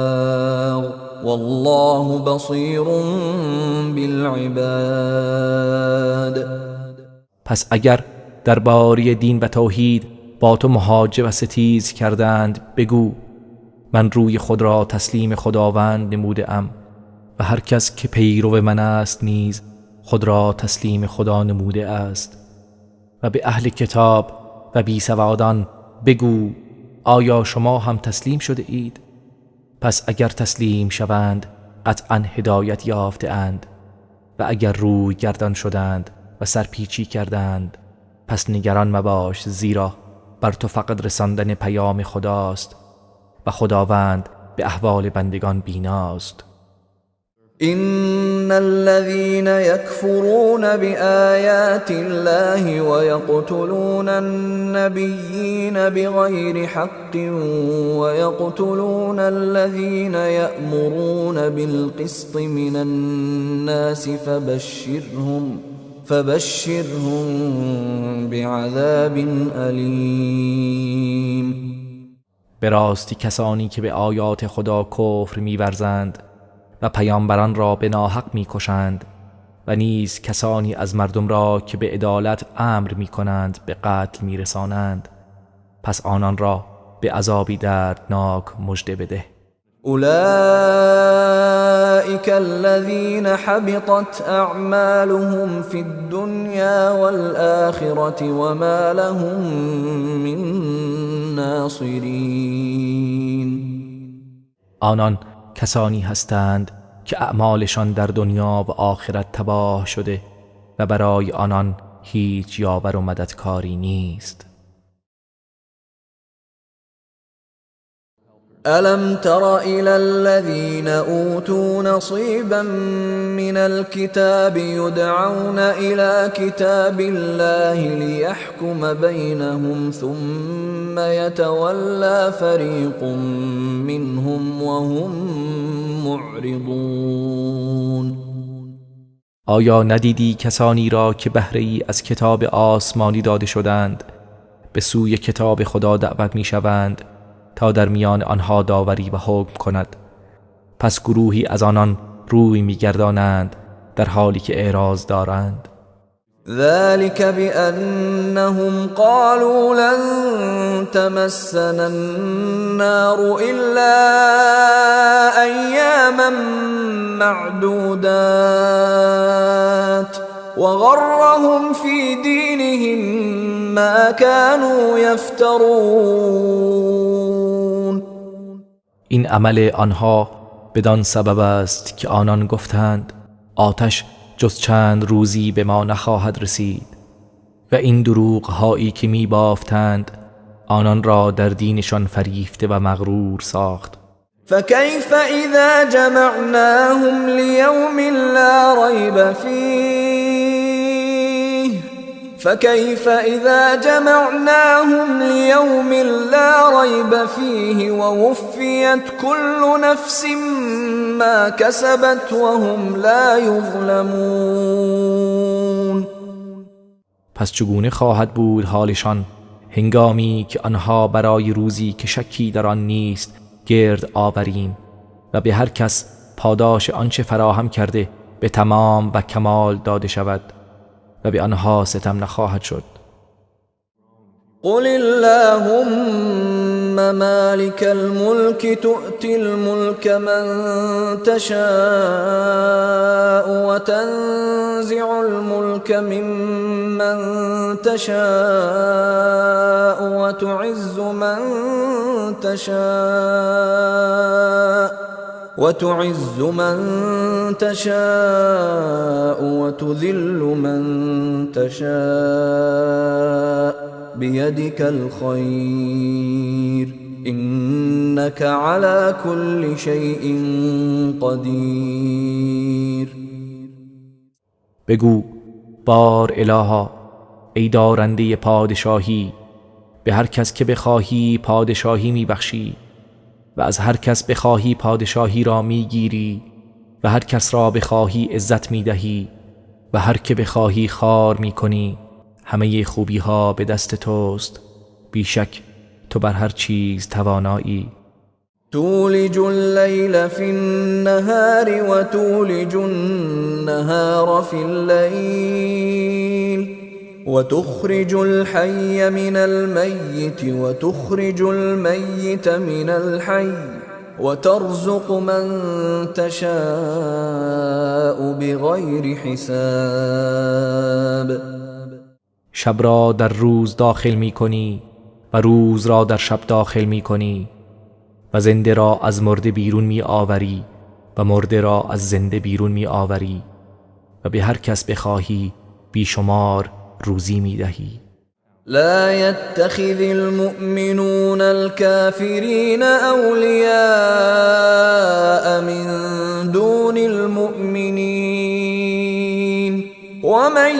والله بصیر بالعباد. پس اگر درباره دین و توحید با تو مهاجه و ستیز کردند بگو من روی خود را تسلیم خداوند نموده ام و هر کس که پیرو من است نیز خود را تسلیم خدا نموده است. و به اهل کتاب و بی سوادان بگو آیا شما هم تسلیم شده اید؟ پس اگر تسلیم شوند قطعا هدایت یافته اند و اگر روی گردان شدند و سرپیچی کردند پس نگران مباش، زیرا بر تو فقط رساندن پیام خداست و خداوند به احوال بندگان بیناست. إن الذين يكفرون بآيات الله ويقتلون النبيين بغير حق ويقتلون الذين يأمرون بالقسط من الناس فبشرهم بعذاب أليم. به راستی کسانی که به آیات خدا کفر می‌ورزند و پیامبران را به ناحق میکشند و نیز کسانی از مردم را که به عدالت امر میکنند به قتل میرسانند، پس آنان را به عذابی دردناک مژده بده. اولئک الذین حبطت اعمالهم فی الدنیا والآخرة وما لهم من ناصرین. آنان کسانی هستند که اعمالشان در دنیا و آخرت تباه شده و برای آنان هیچ یاور و مددکاری نیست. ألم تر إلى الذين أوتوا نصيبا من الكتاب يدعون إلى كتاب الله ليحكم بينهم ثم يتولى فريق منهم وهم معرضون. آیا ندیدی کسانی را که بهره‌ای از کتاب آسمانی داده شدند به سوی کتاب خدا دعوت می‌شوند تا در میان آنها داوری و حکم کند، پس گروهی از آنان روی می‌گردانند در حالی که اعراض دارند. ذلك بأنهم قالوا لن تمسنا النار إلا أياما معدودات وغرهم في دينهم ما كانوا يفترون. این عمل آنها بدان سبب است که آنان گفتند آتش جز چند روزی به ما نخواهد رسید و این دروغ هایی که می بافتند آنان را در دینشان فریفته و مغرور ساخت. فكيف إذا جمعناهم ليوم لا ريب فيه فكيف إذا جمعناهم ليوم لا ريب فيه ووفيت كل نفس ما كسبت وهم لا يظلمون. پس چگونه خواهد بود حالشان هنگامی که آنها برای روزی که شکی در آن نیست گرد آوریم و به هر کس پاداش آنچه فراهم کرده به تمام و کمال داده شود و به آنها ستم نخواهد شد. قل اللهم مالك الملك تؤتي الملك من تشاء وتنزع الملك ممن تشاء وتعز من تشاء وتذل من تشاء بيدك الخير إنك على كل شيء قدیر. بگو بار الها، ای دارنده پادشاهی، به هر کس که بخواهی پادشاهی میبخشی و از هر کس بخواهی پادشاهی را میگیری و هر کس را بخواهی عزت میدهی و هر که بخواهی خوار میکنی. همه خوبی ها به دست توست، بیشک تو بر هر چیز توانایی. تولج اللیل فی النهار و تولج النهار فی اللیل وتخرج الحي من الميت وتخرج الميت من الحي وترزق من تشاء بغیر حساب. شب را در روز داخل می کنی و روز را در شب داخل می کنی و زنده را از مرده بیرون می آوری و مرده را از زنده بیرون می آوری و به هر کس بخواهی بیشمار روزی می دهی. لا يتخذ المؤمنون الكافرين أولياء من دون المؤمنين ومن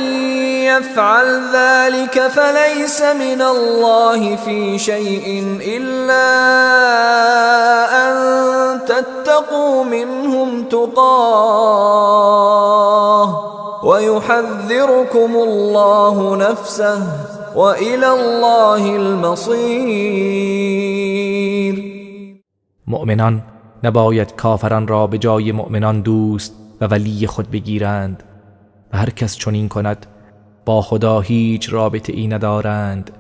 يفعل ذلك فليس من الله في شيء إلا أن تتقوا منهم تقاه ويحذركم الله نفسه وإلى الله المصير. مؤمنان نباید کافران را به جای مؤمنان دوست و ولی خود بگیرند و هر کس چنین کند با خدا هیچ رابطه ای ندارند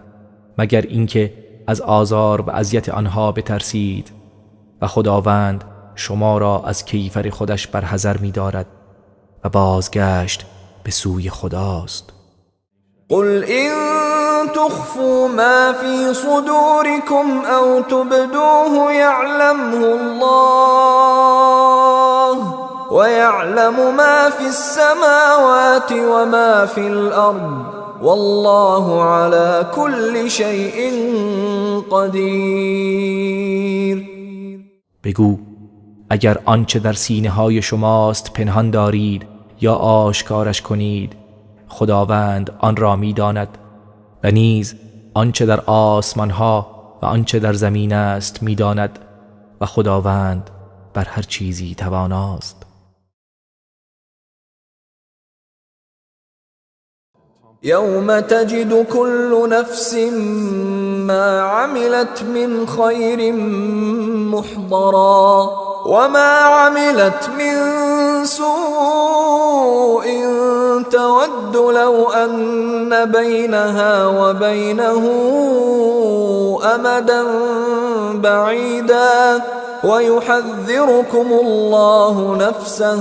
مگر اینکه از آزار و اذیت آنها بترسید و خداوند شما را از کیفر خودش برحذر می‌دارد و بازگشت به سوی خداست. قل إن تخفوا ما في صدوركم أو تبدوه يعلمه الله ويعلم ما في السماوات وما في الأرض والله على كل شيء قدیر. بگو اگر آنچه در سینه های شماست پنهان دارید یا آشکارش کنید خداوند آن را می‌داند و نیز آنچه در آسمان ها و آنچه در زمین است می‌داند و خداوند بر هر چیزی تواناست. یوم تجد كل نفس ما عملت من خیر محضرا وما عملت من سوء تود لو أن بينها وبينه أمدا بعيدا ويحذركم الله نفسه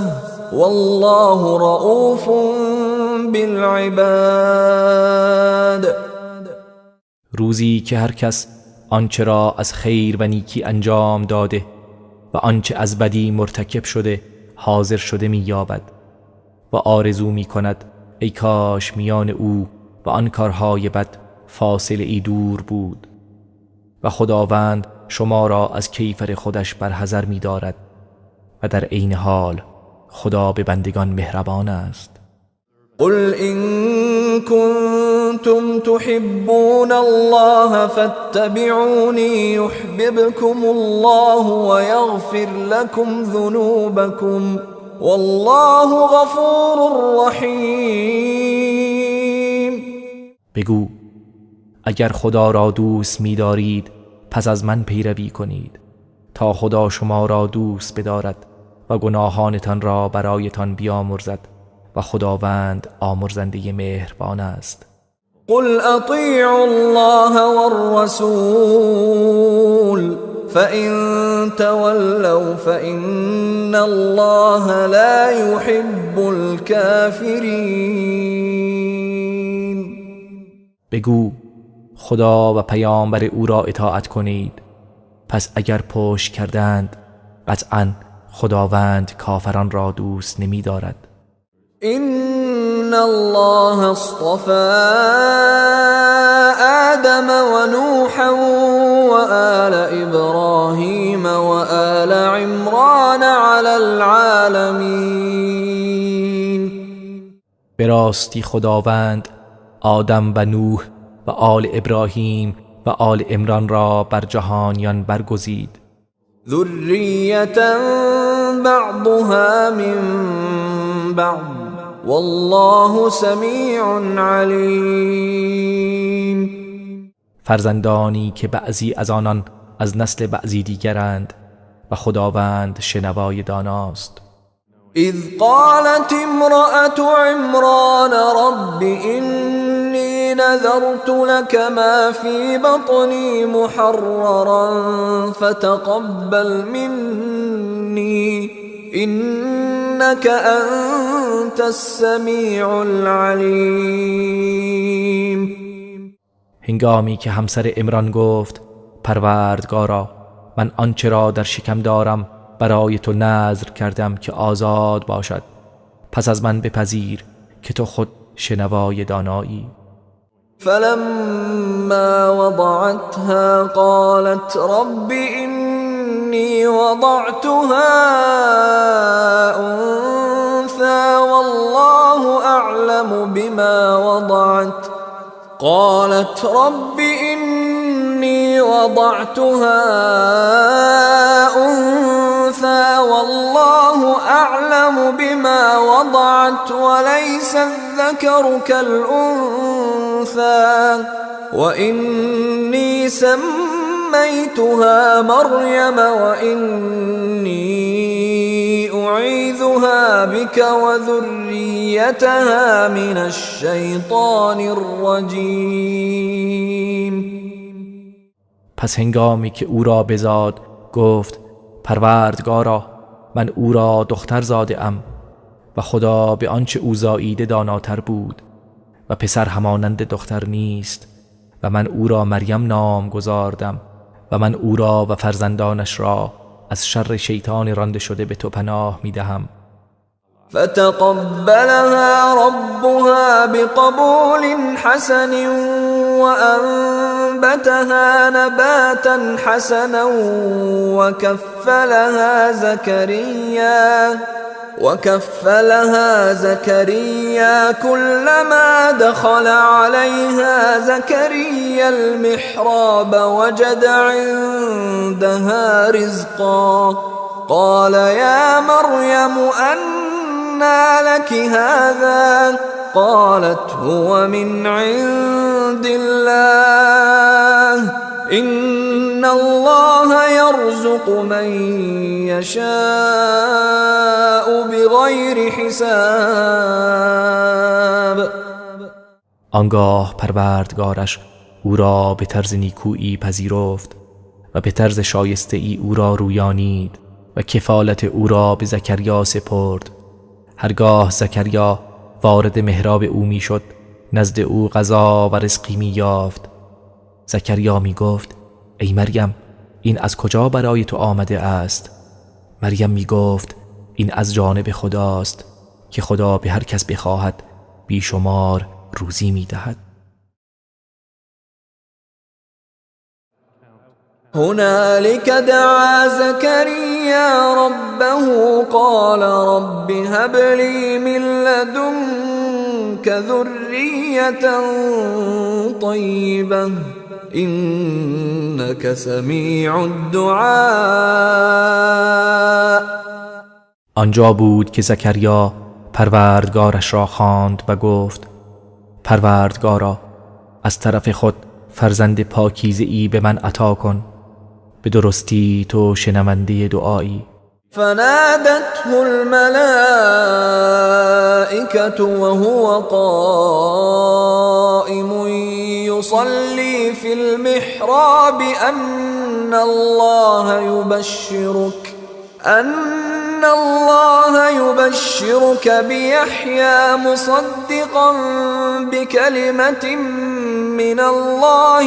والله رؤوف بالعباد. روزی که هر کس آنچه را از خیر و نیکی انجام داده و آنچه از بدی مرتکب شده حاضر شده می‌یابد و آرزو می‌کند ای کاش میان او و آن کارهای بد فاصله ای دور بود. و خداوند شما را از کیفر خودش برحذر می‌دارد و در عین حال خدا به بندگان مهربان است. قل إن كنتم تحبون الله فاتبعوني يحببكم الله ويغفر لكم ذنوبكم والله غفور رحیم. بگو اگر خدا را دوست می‌دارید پس از من پیروی کنید تا خدا شما را دوست بدارد و گناهانتان را برایتان بیامرزد و خداوند آمرزنده مهربان است. قل اطیعوا الله والرسول فإن تولوا فإن الله لا يحب الكافرین. بگو خدا و پیامبر او را اطاعت کنید، پس اگر پشت کردند قطعاً خداوند کافران را دوست نمی دارد. إن الله اصطفى آدم ونوحا وآل إبراهيم وآل عمران على العالمين. به راستی خداوند آدم و نوح و آل ابراهیم و آل عمران را بر جهانیان برگزید. ذریة بعضها من بعض والله سمیع علیم. فرزندانی که بعضی از آنان از نسل بعضی دیگرند و خداوند شنوای داناست. اذ قالت امرأة عمران رب إني نذرت لك ما في بطني محررا فتقبل مني إنك أنت السمیع العلیم. هنگامی که همسر عمران گفت پروردگارا من آنچه را در شکم دارم برای تو نذر کردم که آزاد باشد، پس از من بپذیر که تو خود شنوای دانایی. فلما وضعتها قالت رب إني وضعتها أنثى والله أعلم بما وضعت قالت رب إني وضعتها أنثى والله أعلم بما وضعت وليس الذكر كالأنثى وإني سميتها مريم وإني أعيذها بك وذريتها من الشیطان الرجیم. پس هنگامی که او را بزاد گفت پروردگارا من او را دختر زاده ام و خدا به آنچه او زاییده داناتر بود و پسر همانند دختر نیست و من او را مریم نام گذاردم و من او را و فرزندانش را از شر شیطان رانده شده به تو پناه می دهم. فتقبلها ربها بقبول حسن وأنبتها نباتا حسنا وكفلها زكريا كلما دخل عليها زكريا المحراب وجد عندها رزقا قال يا مريم أنى لك هذا قالت هو من عند الله إن الله يرزق من يشاء بغير حساب. آنگاه پروردگارش او را به طرز نیکویی پذیرفت و به طرز شایسته ای او را رویانید و کفالت او را به زکریا سپرد. هرگاه زکریا وارد محراب او میشد، نزد او غذا و رزقی می یافت. زکریا می گفت: ای مریم، این از کجا برای تو آمده است؟ مریم می گفت: این از جانب خداست که خدا به هر کس بخواهد بیشمار روزی می دهد. هنالك دعا زكريا ربه قال رب هب لي من لدنك ذرية طيبة إنك سميع الدعاء. آنجا بود که زکریا پروردگارش را خواند و گفت: پروردگارا، از طرف خود فرزند پاکیزه ای به من عطا کن، به درستی تو شنونده دعایی. فنادته الملائكة وهو قائم يصلي في المحراب أن الله يبشرك بيحيى مصدقا بكلمة من الله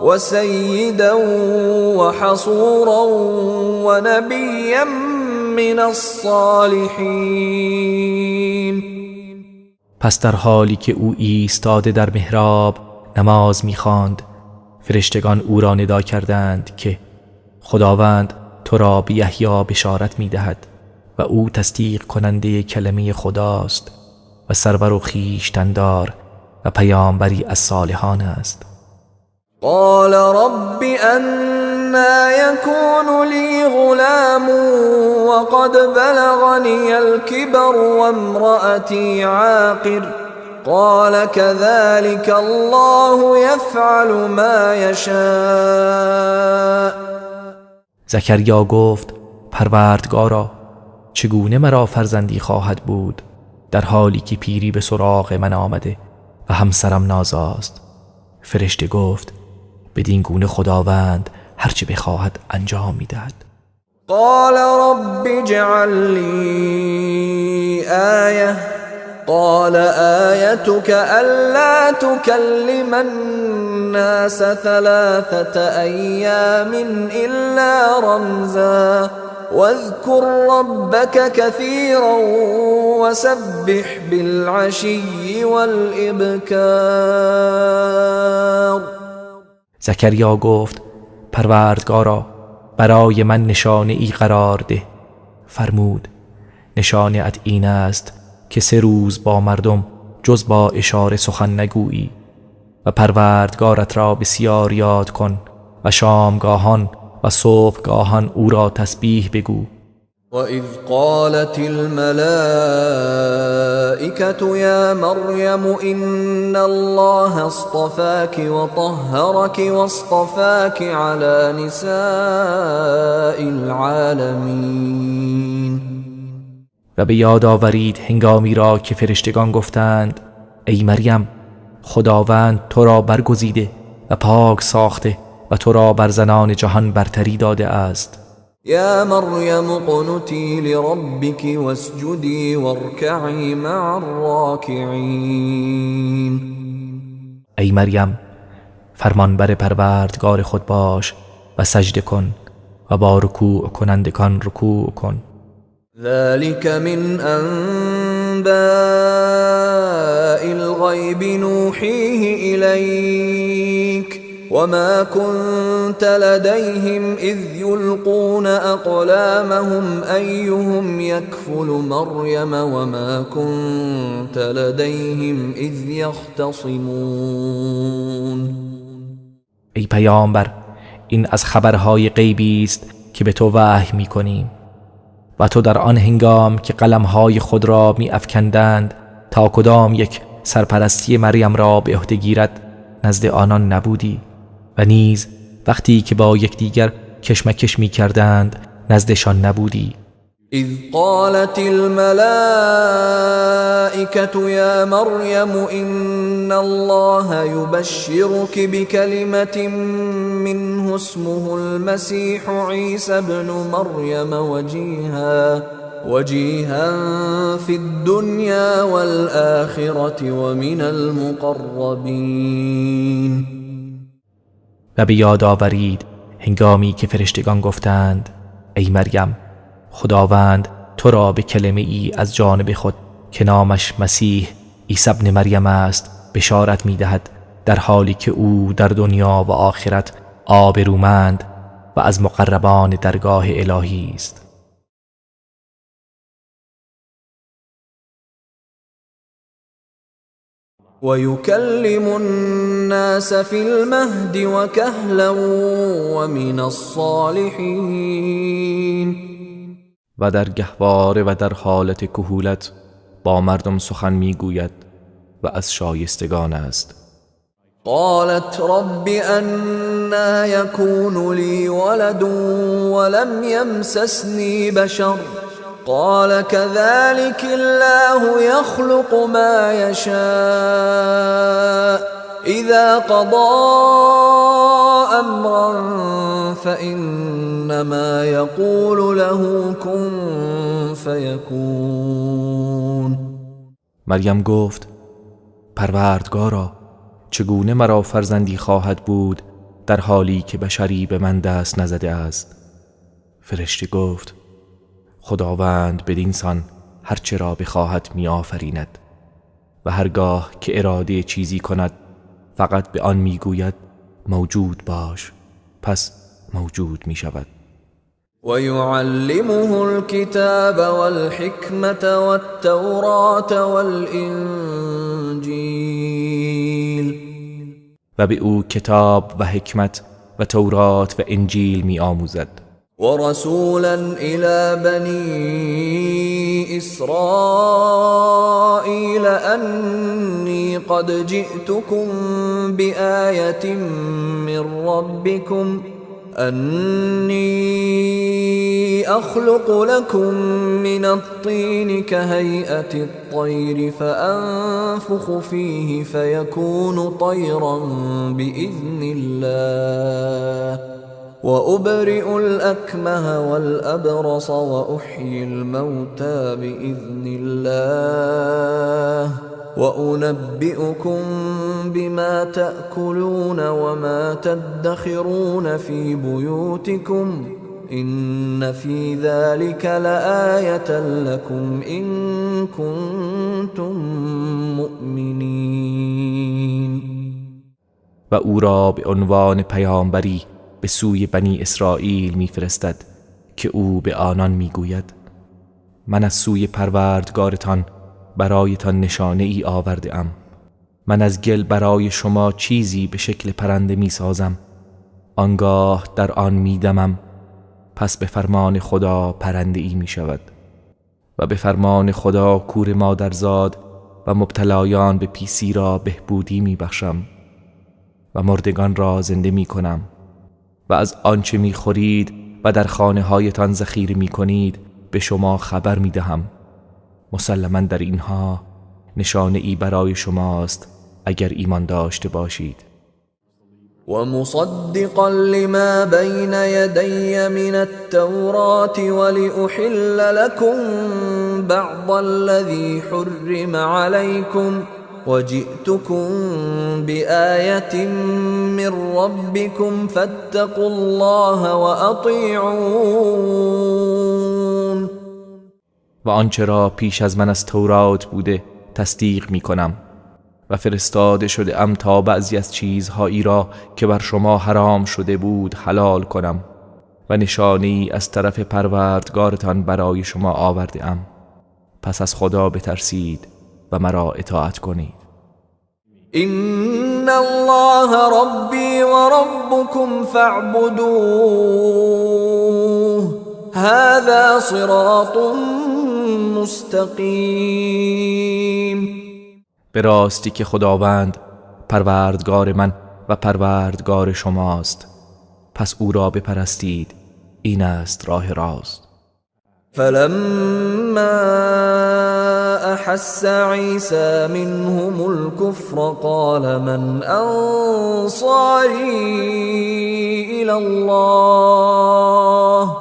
وسيدا وحصورا ونبيا من الصالحین. پس در حالی که او ایستاده در محراب نماز می‌خواند، فرشتگان او را ندا کردند که خداوند تو را به یحیی بشارت می‌دهد و او تصدیق کننده کلمه خداست و سرور و خویشتندار و پیامبری از صالحان است. قال رب أنا يكون لي غلام وقد بلغني الكبر وامرأتي عاقر قال كذلك الله يفعل ما يشاء. زکریا گفت: پروردگارا، چگونه مرا فرزندی خواهد بود در حالی که پیری به سراغ من آمده و همسرم نازاست؟ فرشته گفت: بدین گونه خداوند هرچه بخواهد انجام میدهد. قال رب اجعل لی آیه قال آیتک الا تکلم الناس 3 ایام الا رمزا واذکر ربک کثیرا وسبح بالعشی والابکار. زکریا گفت: پروردگارا، برای من نشانه ای قرار ده. فرمود: نشانه ات این است که 3 روز با مردم جز با اشاره سخن نگویی و پروردگارت را بسیار یاد کن و شامگاهان و صبحگاهان او را تسبیح بگو. وَإِذْ قَالَتِ الْمَلَائِكَةُ يَا مَرْيَمُ إِنَّ اللَّهَ اصْطَفَاكِ وَطَهَّرَكِ وَاصْطَفَاكِ عَلَى نِسَاءِ الْعَالَمِينَ. و به یاد آورید هنگامی را که فرشتگان گفتند: ای مریم، خداوند تو را برگزیده و پاک ساخته و تو را بر زنان جهان برتری داده است. یا مریم اقنتی لربک واسجدی وارکعی مع الراکعین. ای مریم، فرمانبر پروردگار خود باش و سجده کن و با رکوع کنندگان رکوع کن. ذلك من انباء الغیب نوحیه الیک وما كنت لديهم إذ يلقون أقلامهم أيهم يكفل مريم وما كنت لديهم إذ يختصمون. ای پیامبر، این از خبرهای غیبی است که به تو وحی می‌کنیم و تو در آن هنگام که قلمهای خود را می‌افکندند تا کدام یک سرپرستی مریم را به عهده گیرد نزد آنان نبودی و نیز وقتی که با یکدیگر کشمکش می کردند نزدشان نبودی. اذ قالت الملائكة يا مريم إن الله يبشرك بكلمة منه اسمه المسيح عيسى ابن مريم وجيها في الدنيا والآخرة ومن المقربين. و به یاد آورید هنگامی که فرشتگان گفتند ای مریم، خداوند تو را به کلمه ای از جانب خود که نامش مسیح عیسی ابن مریم است بشارت می دهد، در حالی که او در دنیا و آخرت آبرومند و از مقربان درگاه الهی است. وَيُكَلِّمُ النَّاسَ فِي الْمَهْدِ وَكَهْلًا وَمِنَ الصَّالِحِينَ. و در گهواره و در حالت کهولت با مردم سخن میگوید و از شایستگان است. قالت رب أنا يكون لي ولد ولم يمسسني بشر قال كذلك الله يخلق ما يشاء إذا قضى أمرا فإنما يقول له كن فيكون. مریم گفت پروردگارا، چگونه مرا فرزندی خواهد بود در حالی که بشری به من دست نزده است؟ فرشته گفت خداوند بدین سان هرچه را بخواهد می آفریند و هرگاه که اراده چیزی کند فقط به آن می گوید موجود باش، پس موجود می شود. و یعلمه الکتاب والحکمة والتوراة والانجیل. و به او کتاب و حکمت و تورات و انجیل می آموزد. ورسولا إلى بني إسرائيل أني قد جئتكم بآية من ربكم أني أخلق لكم من الطين كهيئة الطير فأنفخ فيه فيكون طيرا بإذن الله وأبرئ الأكمه والأبرص وأحيي الموتى بإذن الله وأنبئكم بما تأكلون وما تدخرون في بيوتكم إن في ذلك لآية لكم إن كنتم مؤمنين. و او را به عنوان پیامبری به سوی بنی اسرائیل میفرستد که او به آنان میگوید من از سوی پروردگارتان برایتان نشانه ای آورده ام. من از گل برای شما چیزی به شکل پرنده میسازم، آنگاه در آن میدمم، پس به فرمان خدا پرنده ای میشود و به فرمان خدا کور مادرزاد و مبتلایان به پیسی را بهبودی میبخشم و مردگان را زنده میکنم و از آنچه میخورید و در خانه هایتان ذخیره میکنید به شما خبر میدهم. مسلما در اینها نشانه ای برای شماست اگر ایمان داشته باشید. و مصدقا لما بین یدی من التوراة ولأحل لكم بعض الذي حرم عليكم وجئتكم بآية من ربكم فاتقوا الله وأطيعون. و آنچه را پیش از من از تورات بوده تصدیق می کنم و فرستاده شده ام تا بعضی از چیزهایی را که بر شما حرام شده بود حلال کنم و نشانی از طرف پروردگارتان برای شما آورده ام. پس از خدا بترسید و مرا اطاعت کنید. إن الله ربي وربكم فاعبدوه هذا صراط مستقیم. به راستی که خداوند پروردگار من و پروردگار شماست، پس او را بپرستید، این است راه راست. فلما احس عیسی منهم الكفر قال من انصاری الى الله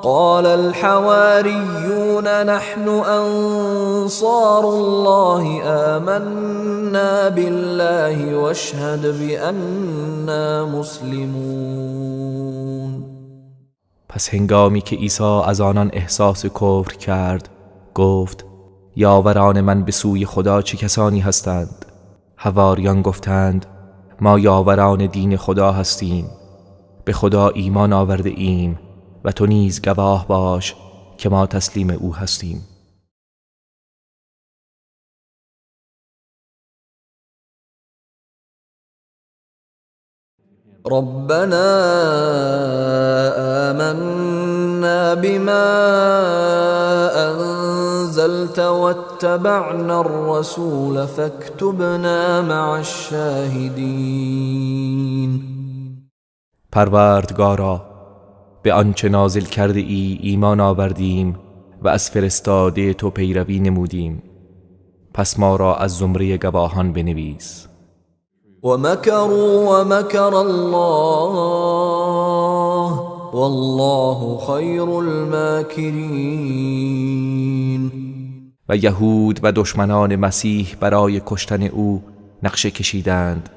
قال الحواریون نحن انصار الله آمنا بالله واشهد بأننا مسلمون. پس هنگامی که عیسی از آنان احساس کفر کرد گفت یاوران من به سوی خدا چه کسانی هستند؟ حواریان گفتند ما یاوران دین خدا هستیم، به خدا ایمان آورده ایم و تو نیز گواه باش که ما تسلیم او هستیم. ربنا آمنا بما أنزلت واتبعنا الرسول فاكتبنا مع الشاهدین. پروردگارا به آنچه نازل کرده ای ایمان آوردیم و از فرستاده تو پیروی نمودیم، پس ما را از زمره گواهان بنویس. ومكروا ومكر الله والله خیر الماکرین. و یهود و دشمنان مسیح برای کشتن او نقشه کشیدند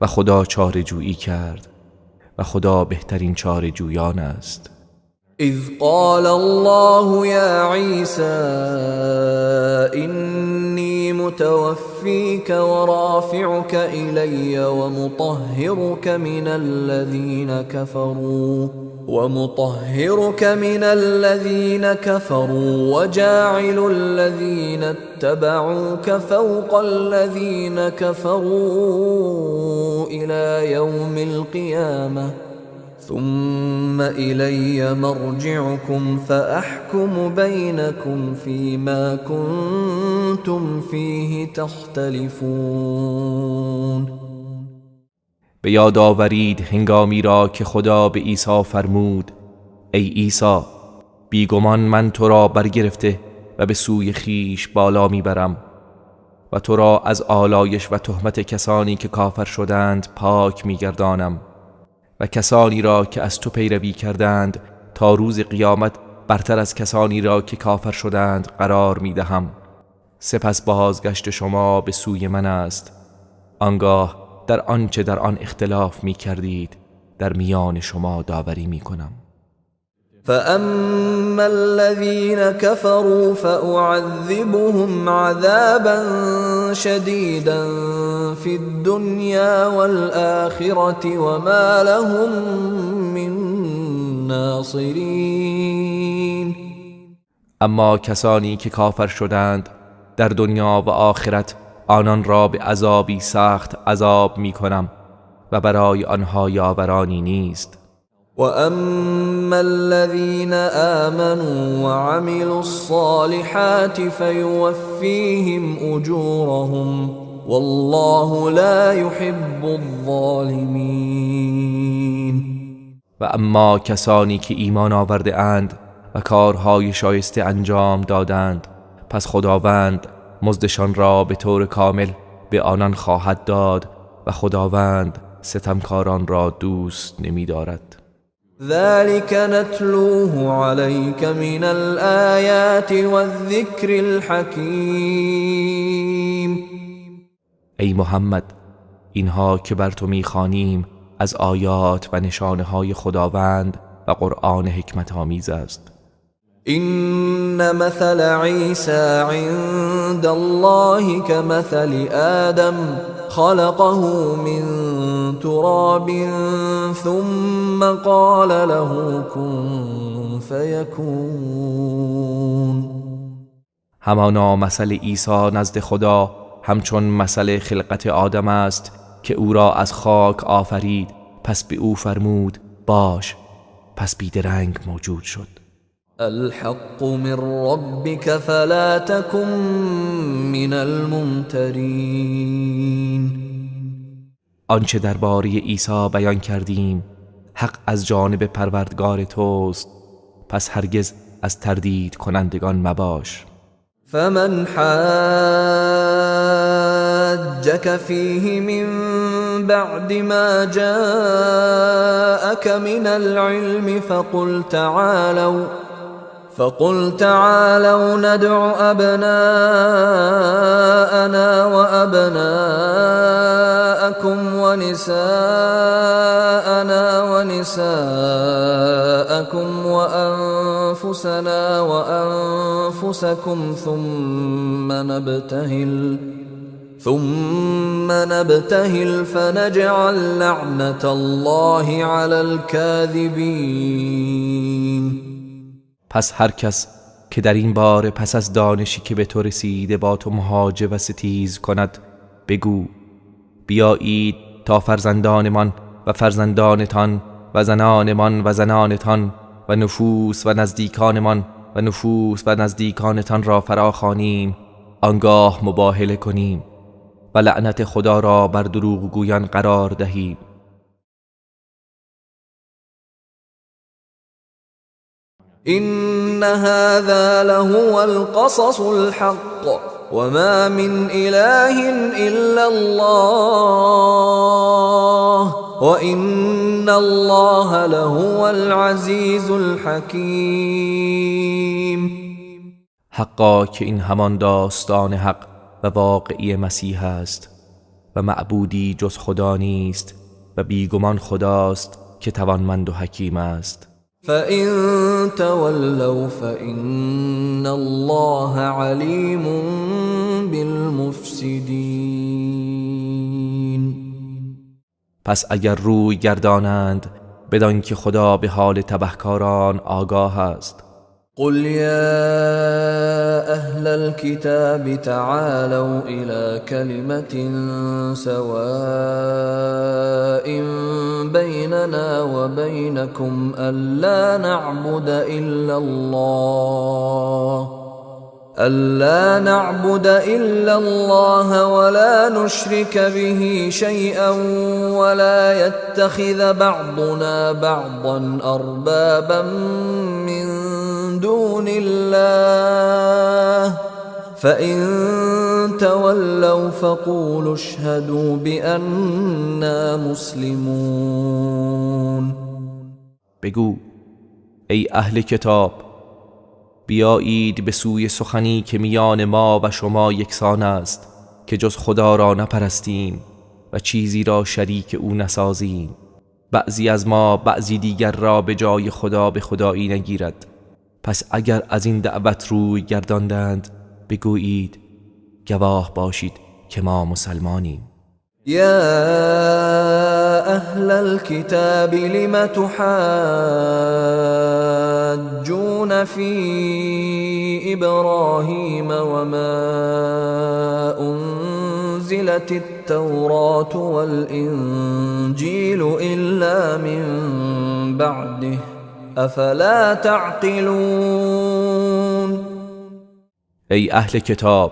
و خدا چاره جویی کرد و خدا بهترین چاره جویان است. اذ قال الله یا عیسی انی متوفیک ورافعک الی ومطهرک من الذین كفروا وجاعل الذین اتبعوك فوق الذین كفروا الى یوم القیامة ثم إلي مرجعكم فأحكم بينكم فيما كنتم فيه تختلفون. به یاد آورید هنگامی را که خدا به عیسی فرمود ای عیسی بیگمان من تو را برگرفته و به سوی خیش بالا میبرم و تو را از آلایش و تهمت کسانی که کافر شدند پاک میگردانم و کسانی را که از تو پیروی کردند تا روز قیامت برتر از کسانی را که کافر شدند قرار میدهم. سپس بازگشت شما به سوی من است، آنگاه در آنچه در آن اختلاف می کردید در میان شما داوری می کنم. فأما الذين كفروا فأعذبهم عذابا شديدا في الدنيا والآخرة وما لهم من ناصرين. اما کسانی که کافر شدند در دنیا و آخرت آنان را به عذابی سخت عذاب می کنم و برای آنها یاورانی نیست. وَأَمَّا الَّذِينَ آمَنُوا وَعَمِلُوا الصَّالِحَاتِ فَيُوَفِّيهِمْ أُجُورَهُمْ وَاللَّهُ لَا يُحِبُّ الظَّالِمِينَ. و اما کسانی که ایمان آورده اند و کارهای شایسته انجام دادند پس خداوند مزدشان را به طور کامل به آنان خواهد داد و خداوند ستمکاران را دوست نمی‌دارد. ذلك نتلوه عليك من الآيات والذكر الحكيم. ای محمد اینها که بر تو میخوانیم از آیات و نشانه های خداوند و قرآن حکمت آمیز است. إن مثل عيسى عند الله كمثل آدم خلقه من تراب ثم قال له كن فيكون. همانا مثل عیسی نزد خدا همچون مثل خلقت آدم است که او را از خاک آفرید، پس به او فرمود باش، پس بیدرنگ موجود شد. الحق من ربك فلا تكن من الممترین. آنچه درباره عیسی بیان کردیم حق از جانب پروردگار توست، پس هرگز از تردید کنندگان مباش. فمن حاجك فيه من بعد ما جاءك من العلم فقل تعالوا ندع أبناءنا وأبناءكم ونساءنا ونساءكم وأنفسنا وأنفسكم ثم نبتهل فنجعل لعنة الله على الكاذبين. پس هر کس که در این باره پس از دانشی که به تو رسیده با تو مهاجه و ستیز کند، بگو بیایید تا فرزندانمان و فرزندانتان و زنانمان و زنانتان و نفوس و نزدیکانمان و نفوس و نزدیکانتان را فراخوانیم، آنگاه مباهله کنیم و لعنت خدا را بر دروغگویان قرار دهیم. إن هذا لهو القصص الحق وما من إله إلا الله وإن الله لهو العزيز الحكيم. حقا که این همان داستان حق و واقعی مسیح است و معبودی جز خدا نیست و بیگمان خداست که توانمند و حکیم است. فَإِن تَوَلَّوْا فَإِنَّ اللَّهَ عَلِيمٌ بِالْمُفْسِدِينَ. پس اگر روی گردانند، بدان که خدا به حال تبهکاران آگاه است. قل يا أهل الكتاب تعالوا إلى كلمة سواء بيننا وبينكم ألا نعبد إلا الله ولا نشرك به شيئا ولا يتخذ بعضنا بعضا أربابا من دون الله فإن تولوا فقولوا اشهدوا بأننا مسلمون. بگو ای اهل کتاب، بیایید به سوی سخنی که میان ما و شما یکسان است که جز خدا را نپرستیم و چیزی را شریک او نسازیم، بعضی از ما بعضی دیگر را به جای خدا به خدایی نگیرد. پس اگر از این دعوت روی گرداندند، بگویید گواه باشید که ما مسلمانیم. یا اهل الكتاب لم تحاجون فی ابراهیم وما انزلت التوراة والانجیل الا من بعده افلا تعقلون. ای اهل کتاب،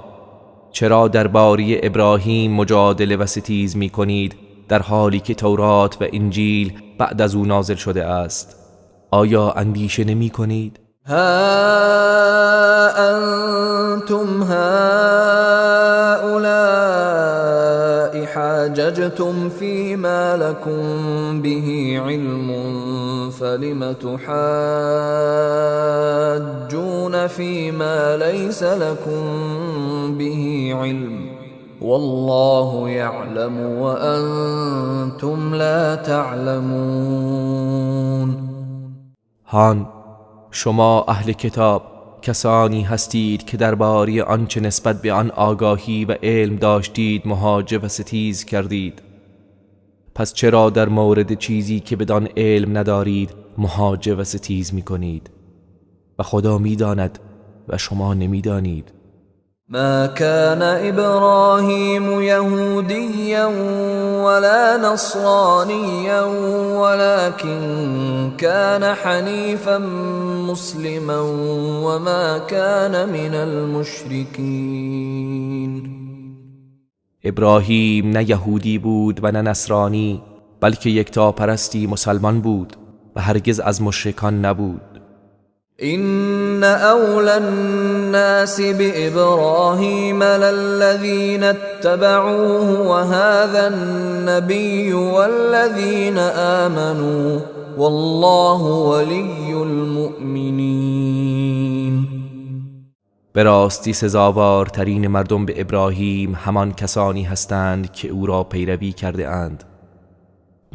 چرا درباره ابراهیم مجادله و ستیز می کنید در حالی که تورات و انجیل بعد از او نازل شده است؟ آیا اندیشه نمی کنید؟ ها انتم هؤلاء حاججتم فيما لكم به علم فلم تحاجون فيما ليس لكم به علم والله يعلم وأنتم لا تعلمون. هان شما اهل کتاب کسانی هستید که درباره آنچه نسبت به آن آگاهی و علم داشتید مهاجه و ستیز کردید، پس چرا در مورد چیزی که بدان علم ندارید مهاجه و ستیز میکنید؟ و خدا میداند و شما نمیدانید. ما كان إبراهيم يهوديا ولا نصرانيا ولكن كان حنيفا مسلما وما كان من المشركين. ابراهیم نه یهودی بود و نه نصرانی، بلکه یکتاپرستی مسلمان بود و هرگز از مشرکان نبود. إن أولى الناس بإبراهيم للذين اتبعوه وهذا النبي والذين آمنوا والله ولي المؤمنين. به راستی سزاوارترین مردم به ابراهیم همان کسانی هستند که او را پیروی کرده اند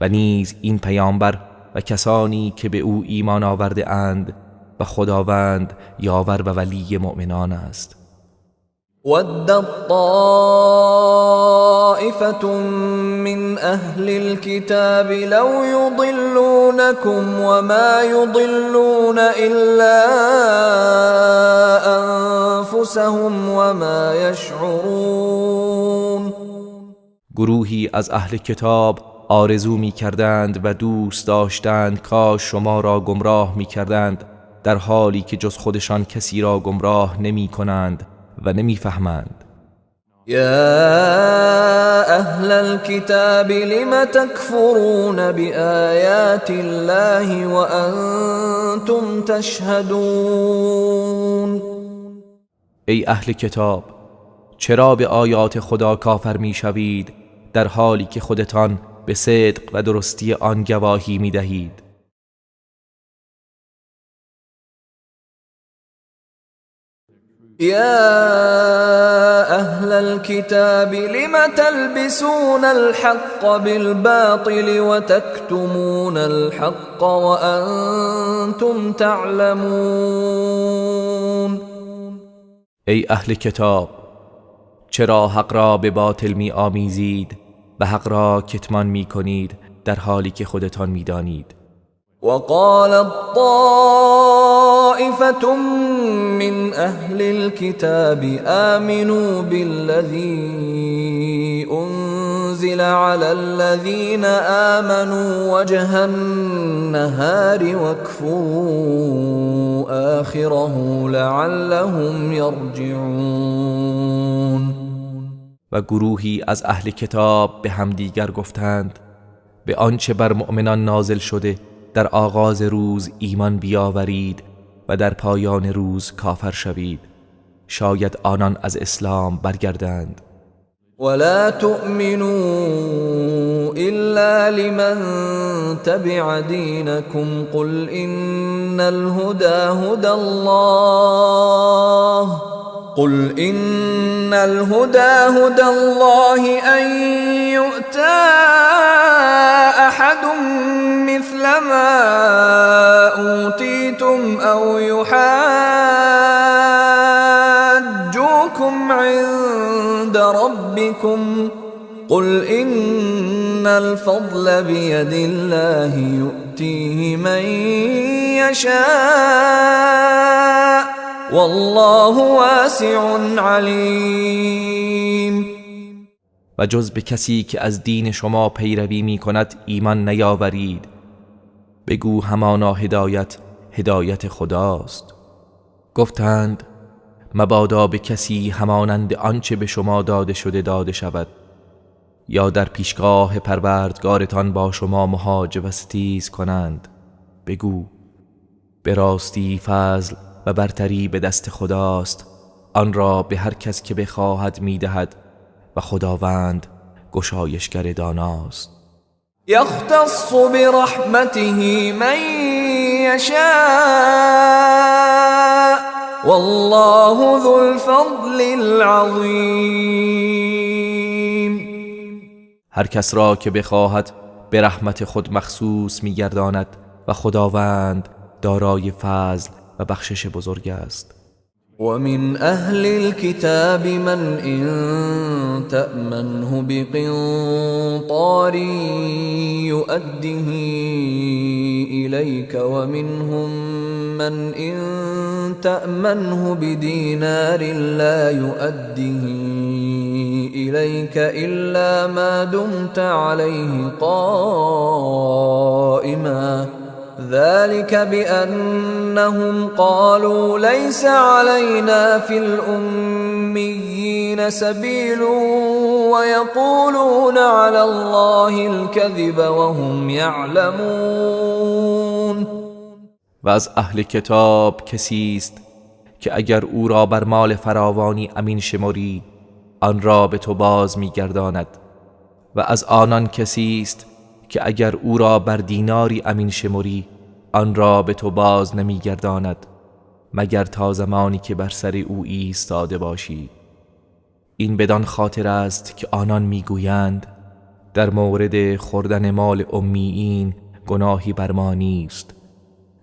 و نیز این پیامبر و کسانی که به او ایمان آورده اند و خداوند یاور و ولی مؤمنان است. ودت طائفة من أهل الكتاب لو يضلونكم وما يضلون إلا أنفسهم وما يشعرون. گروهی از اهل کتاب آرزو می کردند و دوست داشتند کاش شما را گمراه می کردند، در حالی که جز خودشان کسی را گمراه نمی کنند و نمی فهمند. یا اهل الكتاب لم تکفرون بآیات الله وانتم تشهدون. ای اهل کتاب، چرا به آیات خدا کافر می شوید در حالی که خودتان به صدق و درستی آن گواهی می دهید؟ يا أهل الكتاب لم تلبسون الحق بالباطل وتكتمون الحق وأنتم تعلمون. ای اهل کتاب، چرا حق را به باطل می آمیزید و حق را کتمان می کنید در حالی که خودتان می دانید؟ وقالت طائفة من أهل الكتاب آمنوا بالذي أنزل على الذين آمنوا وجه النهار واكفروا آخره لعلهم يرجعون. و گروهی از اهل کتاب به همدیگر گفتند به آنچه بر مؤمنان نازل شده در آغاز روز ایمان بیاورید و در پایان روز کافر شوید، شاید آنان از اسلام برگردند. ولا تؤمنوا إلا لمن تبع دينكم قل إن الهدى هدى الله قل إن الهدى هدى الله أن يؤتى أحد مثل ما أوتيتم أو يحاجوكم عند ربكم قل إن الفضل بيد الله يؤتيه من يشاء والله واسع علیم. و جز به کسی که از دین شما پیروی می کند ایمان نیاورید. بگو همانا هدایت هدایت خداست. گفتند مبادا به کسی همانند آنچه به شما داده شده داده شود یا در پیشگاه پروردگارتان با شما مهاجه و ستیز کنند. بگو به راستی فضل و برتری به دست خداست، آن را به هر کس که بخواهد میدهد و خداوند گشایشگر داناست. یختص برحمته من یشاء والله ذو الفضل العظیم. هر کس را که بخواهد به رحمت خود مخصوص میگرداند و خداوند دارای فضل و بخشش بزرگ است. ومن أهل الكتاب من إن تأمنه بقنطار يؤده إليك ومنهم من إن تأمنه بدينار لا يؤده إليك إلا ما دمت عليه قائما ذلك بأنهم قالوا ليس علينا في الأميين سبيل ويقولون على الله الكذب وهم يعلمون. و از اهل کتاب کسی است که اگر او را بر مال فراوانی امین شمری آن را به تو باز می‌گرداند، و از آنان کسی است که اگر او را بر دیناری امین شمری آن را به تو باز نمی‌گرداند مگر تا زمانی که بر سر او ایستاده باشی. این بدان خاطر است که آنان میگویند در مورد خوردن مال امیین گناهی بر ما نیست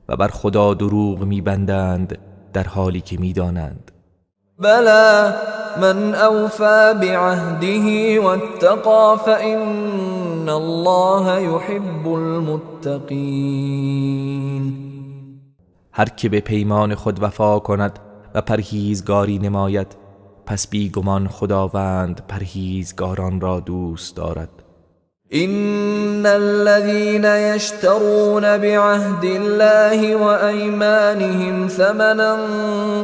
و بر خدا دروغ میبندند در حالی که میدانند. بلی من اوفی بعهده واتقی فإن الله يحب المتقین. هر که به پیمان خود وفا کند و پرهیزگاری نماید پس بیگمان خداوند پرهیزگاران را دوست دارد. إن الذين يشترون بعهد الله وأيمانهم ثمنا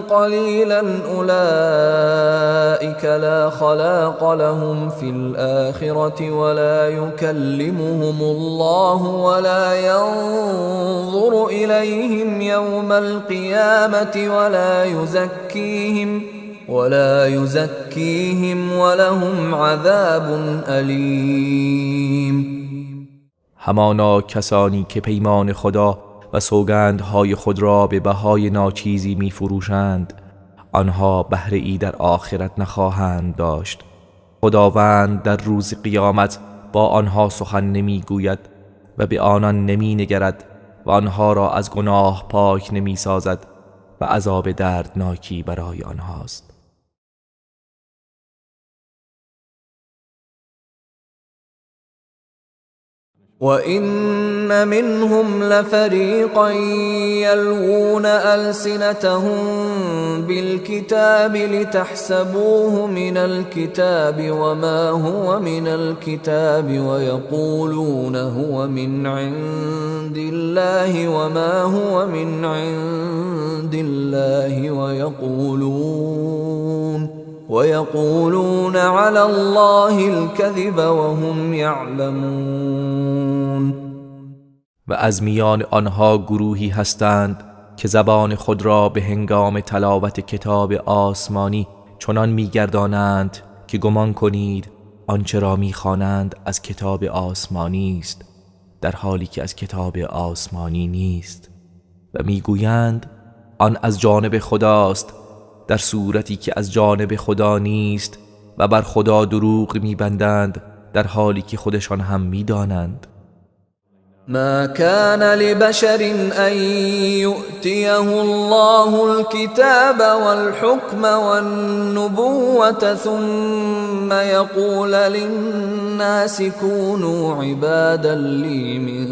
قليلا أولئك لا خلاق لهم في الآخرة ولا يكلمهم الله ولا ينظر إليهم يوم القيامة ولا يزكيهم ولهم عذاب أليم. همانا کسانی که پیمان خدا و سوگندهای خود را به بهای ناچیزی می فروشند آنها بهره ای در آخرت نخواهند داشت. خداوند در روز قیامت با آنها سخن نمی گوید و به آنان نمی نگرد و آنها را از گناه پاک نمی سازد و عذاب دردناکی برای آنهاست. وَإِنَّ مِنْهُمْ لَفَرِيقًا يَلْوُونَ أَلْسِنَتَهُمْ بِالْكِتَابِ لِتَحْسَبُوهُ مِنَ الْكِتَابِ وَمَا هُوَ مِنَ الْكِتَابِ وَيَقُولُونَ هُوَ مِنْ عِندِ اللَّهِ وَمَا هُوَ مِنْ عِندِ اللَّهِ وَيَقُولُونَ عَلَى اللَّهِ الْكَذِبَ وَهُمْ يَعْلَمُونَ. و از میان آنها گروهی هستند که زبان خود را به هنگام تلاوت کتاب آسمانی چنان می‌گردانند که گمان کنید آنچه را می‌خوانند از کتاب آسمانی است، در حالی که از کتاب آسمانی نیست، و می‌گویند آن از جانب خداست، در صورتی که از جانب خدا نیست، و بر خدا دروغ می‌بندند در حالی که خودشان هم می‌دانند. ما كان لبشر أن يؤتيه الله الكتاب والحكم والنبوة ثم يقول للناس كونوا عبادا لي من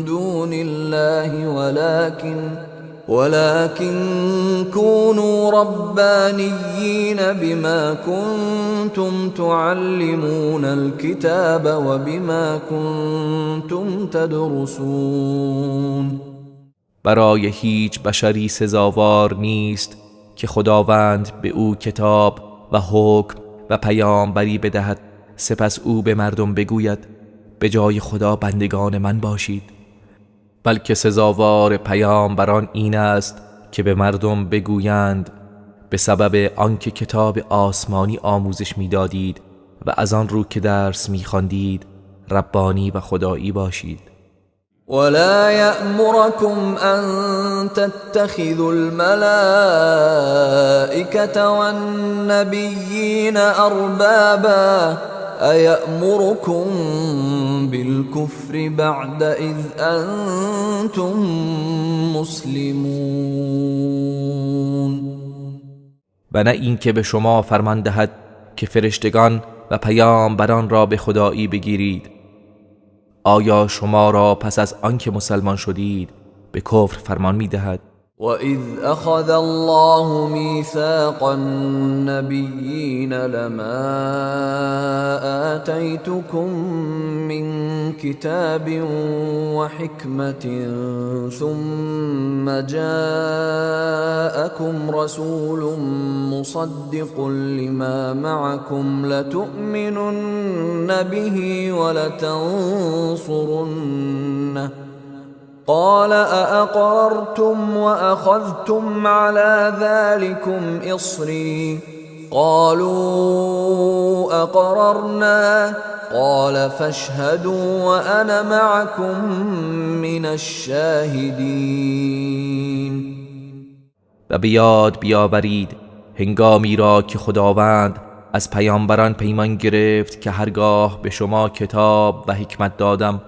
دون الله ولكن كونوا ربانيين بما كنتم تعلمون الكتاب وبما كنتم تدرسون. برای هیچ بشری سزاوار نیست که خداوند به او کتاب و حکم و پیامبری بدهد، سپس او به مردم بگوید به جای خدا بندگان من باشید، بلکه سزاوار پیامبران این است که به مردم بگویند به سبب آنکه کتاب آسمانی آموزش میدادید و از آن رو که درس میخواندید ربانی و خدایی باشید. ولا يأمركم أن تتخذوا الملائكة والنبيين أربابا أيأمركم بالكفر بعد إذ أنتم مسلمون. و نه اینکه به شما فرمان دهد که فرشتگان و پیامبران را به خدایی بگیرید. آیا شما را پس از آنکه مسلمان شدید به کفر فرمان می‌دهد؟ وَإِذْ أَخَذَ اللَّهُ مِيثَاقَ النَّبِيِّينَ لَمَا آتَيْتُكُم مِّن كِتَابٍ وَحِكْمَةٍ ثُمَّ جَاءَكُمْ رَسُولٌ مُصَدِّقٌ لِّمَا مَعَكُمْ لَتُؤْمِنُنَّ بِهِ وَلَتَنصُرُنَّهُ قال أأقررتم وأخذتم على ذلكم إصري قالوا أقررنا قال فاشهدوا وأنا معكم من الشاهدين. و به یاد بیاورید هنگامی را که خداوند از پیامبران پیمان گرفت که هرگاه به شما کتاب و حکمت دادم،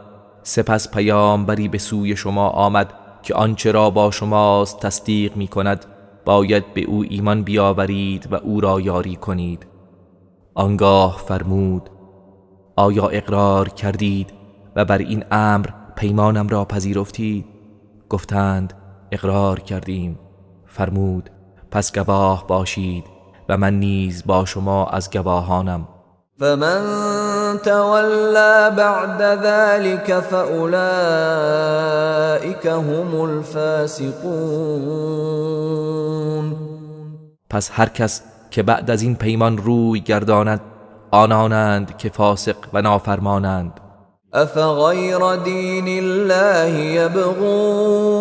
سپس پیامبری به سوی شما آمد که آنچه را با شماست تصدیق می کند، باید به او ایمان بیاورید و او را یاری کنید. آنگاه فرمود آیا اقرار کردید و بر این امر پیمانم را پذیرفتید؟ گفتند اقرار کردیم. فرمود پس گواه باشید و من نیز با شما از گواهانم. فمن تولى بعد ذلك فأولئك هم الفاسقون. پس هر کس که بعد از این پیمان روی گرداند آنانند که فاسق و نافرمانند. افغیر دین الله یبغون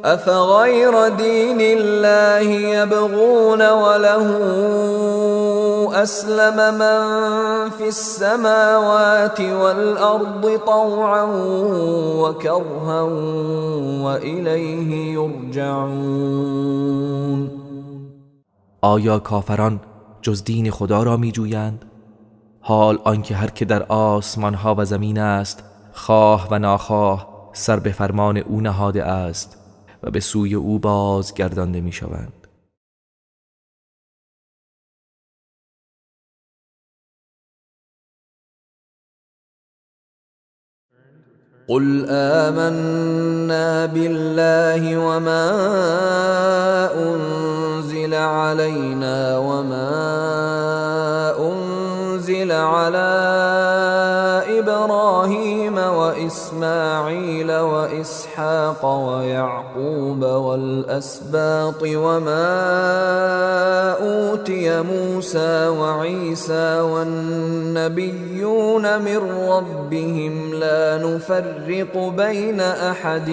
افغیر دین الله یبغون وله أسلم من في السماوات والأرض طوعا وكرها وإليه يرجعون. آیا کافران جز دین خدا را می جویند؟ حال آنکه هر که در آسمان ها و زمین است خواه و ناخواه سر به فرمان او نهاده است و به سوی او باز گردانده می شوند. قل آمنا بالله وما أنزل علينا وما أنزل على إبراهيم وإسماعيل وإسحاق ويعقوب والأسباط وما أوتي موسى وعيسى والنبيون من ربهم لا نفرق بين أحد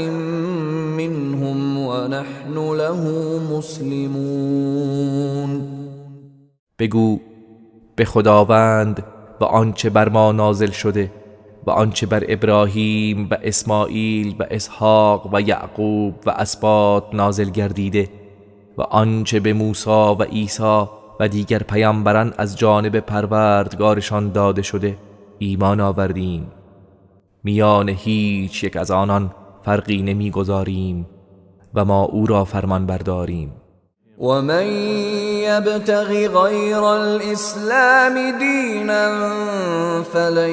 منهم ونحن له مسلمون. بگو به خداوند و آنچه بر ما نازل شده و آنچه بر ابراهیم و اسماعیل و اسحاق و یعقوب و اسباط نازل گردیده و آنچه به موسی و عیسی و دیگر پیامبران از جانب پروردگارشان داده شده ایمان آوردیم. میان هیچ یک از آنان فرقی نمیگذاریم و ما او را فرمان برداریم. و من یبتغ غیر الاسلام دینا فلن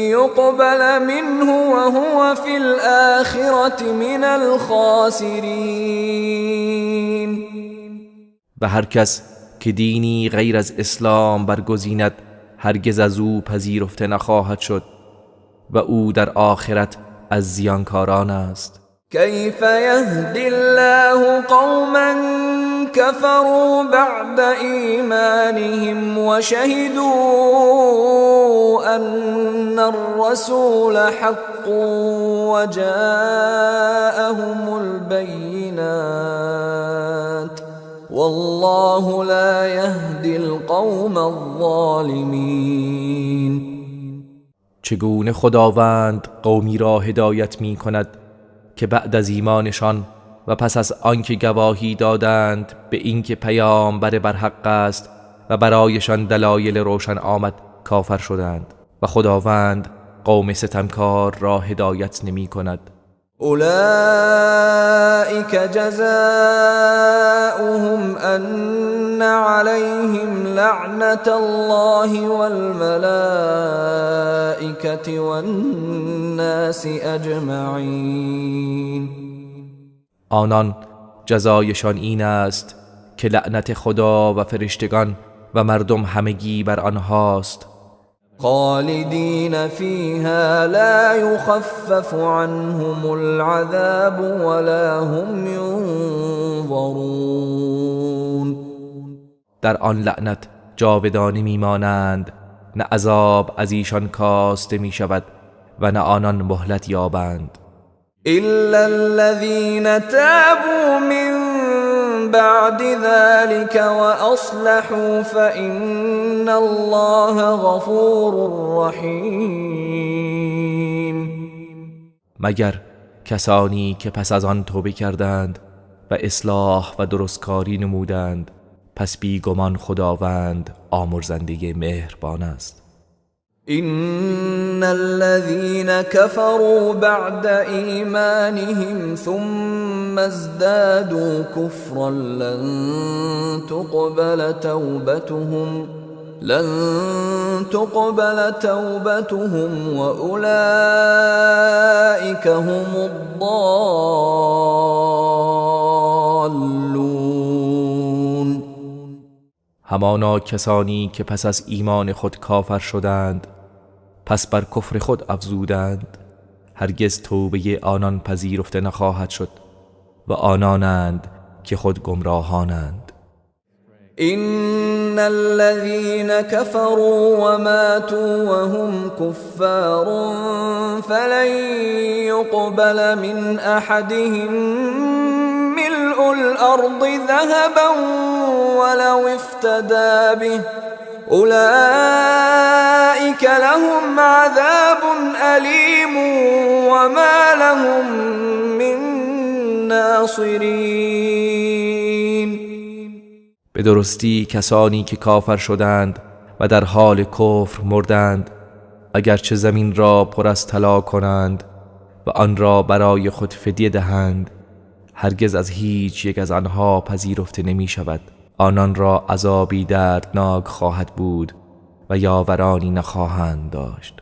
يقبل منه وهو في الآخرة من الخاسرین. و هر کس که دینی غیر از اسلام برگزیند هرگز از او پذیرفته نخواهد شد و او در آخرت از زیانکاران است. كيف يهدي الله قوما كفروا بعد إيمانهم وشهدوا أن الرسول حق وجاءهم البينات والله لا يهدي القوم الظالمين. چگونه خداوند قومی را هدایت می کند که بعد از ایمانشان و پس از آنکه گواهی دادند به اینکه پیامبر برحق است و برایشان دلایل روشن آمد کافر شدند و خداوند قوم ستمکار را هدایت نمی کند. أولئك جزاؤهم أن عليهم لعنة الله والملائكة والناس أجمعين. آنان جزایشان این است که لعنت خدا و فرشتگان و مردم همگی بر آنهاست. خالدین فیها لا یخفف عنهم العذاب ولا هم ینظرون. در آن لعنت جاودانه میمانند، نه عذاب از ایشان کاسته می شود و نه آنان مهلت یابند. الا الذین تابوا من بعد ذلك وأصلحوا فإن الله غفور رحیم. مگر کسانی که پس از آن توبه کردند و اصلاح و درستکاری نمودند، پس بیگمان خداوند آمرزنده مهربان است. إن الذين كفروا بعد إيمانهم ثم ازدادوا كفرا لن تقبل توبتهم وأولئك هم الضالون. همانا کسانی که پس از ایمان خود کافر شدند، پس بر کفر خود افزودند، هرگز توبه آنان پذیرفته نخواهد شد و آنانند که خود گمراهانند. إن الذين كفروا وماتوا وهم كفار فلن يقبل من أحدهم ملء الأرض ذهبا ولو افتدى به أولئك لهم عذاب أليم وما لهم من ناصرين. به درستی کسانی که کافر شدند و در حال کفر مردند، اگرچه زمین را پر از طلا کنند و آن را برای خود فدیه دهند، هرگز از هیچ یک از آنها پذیرفته نمی شود. آنان را عذابی دردناک خواهد بود و یاورانی نخواهند داشت.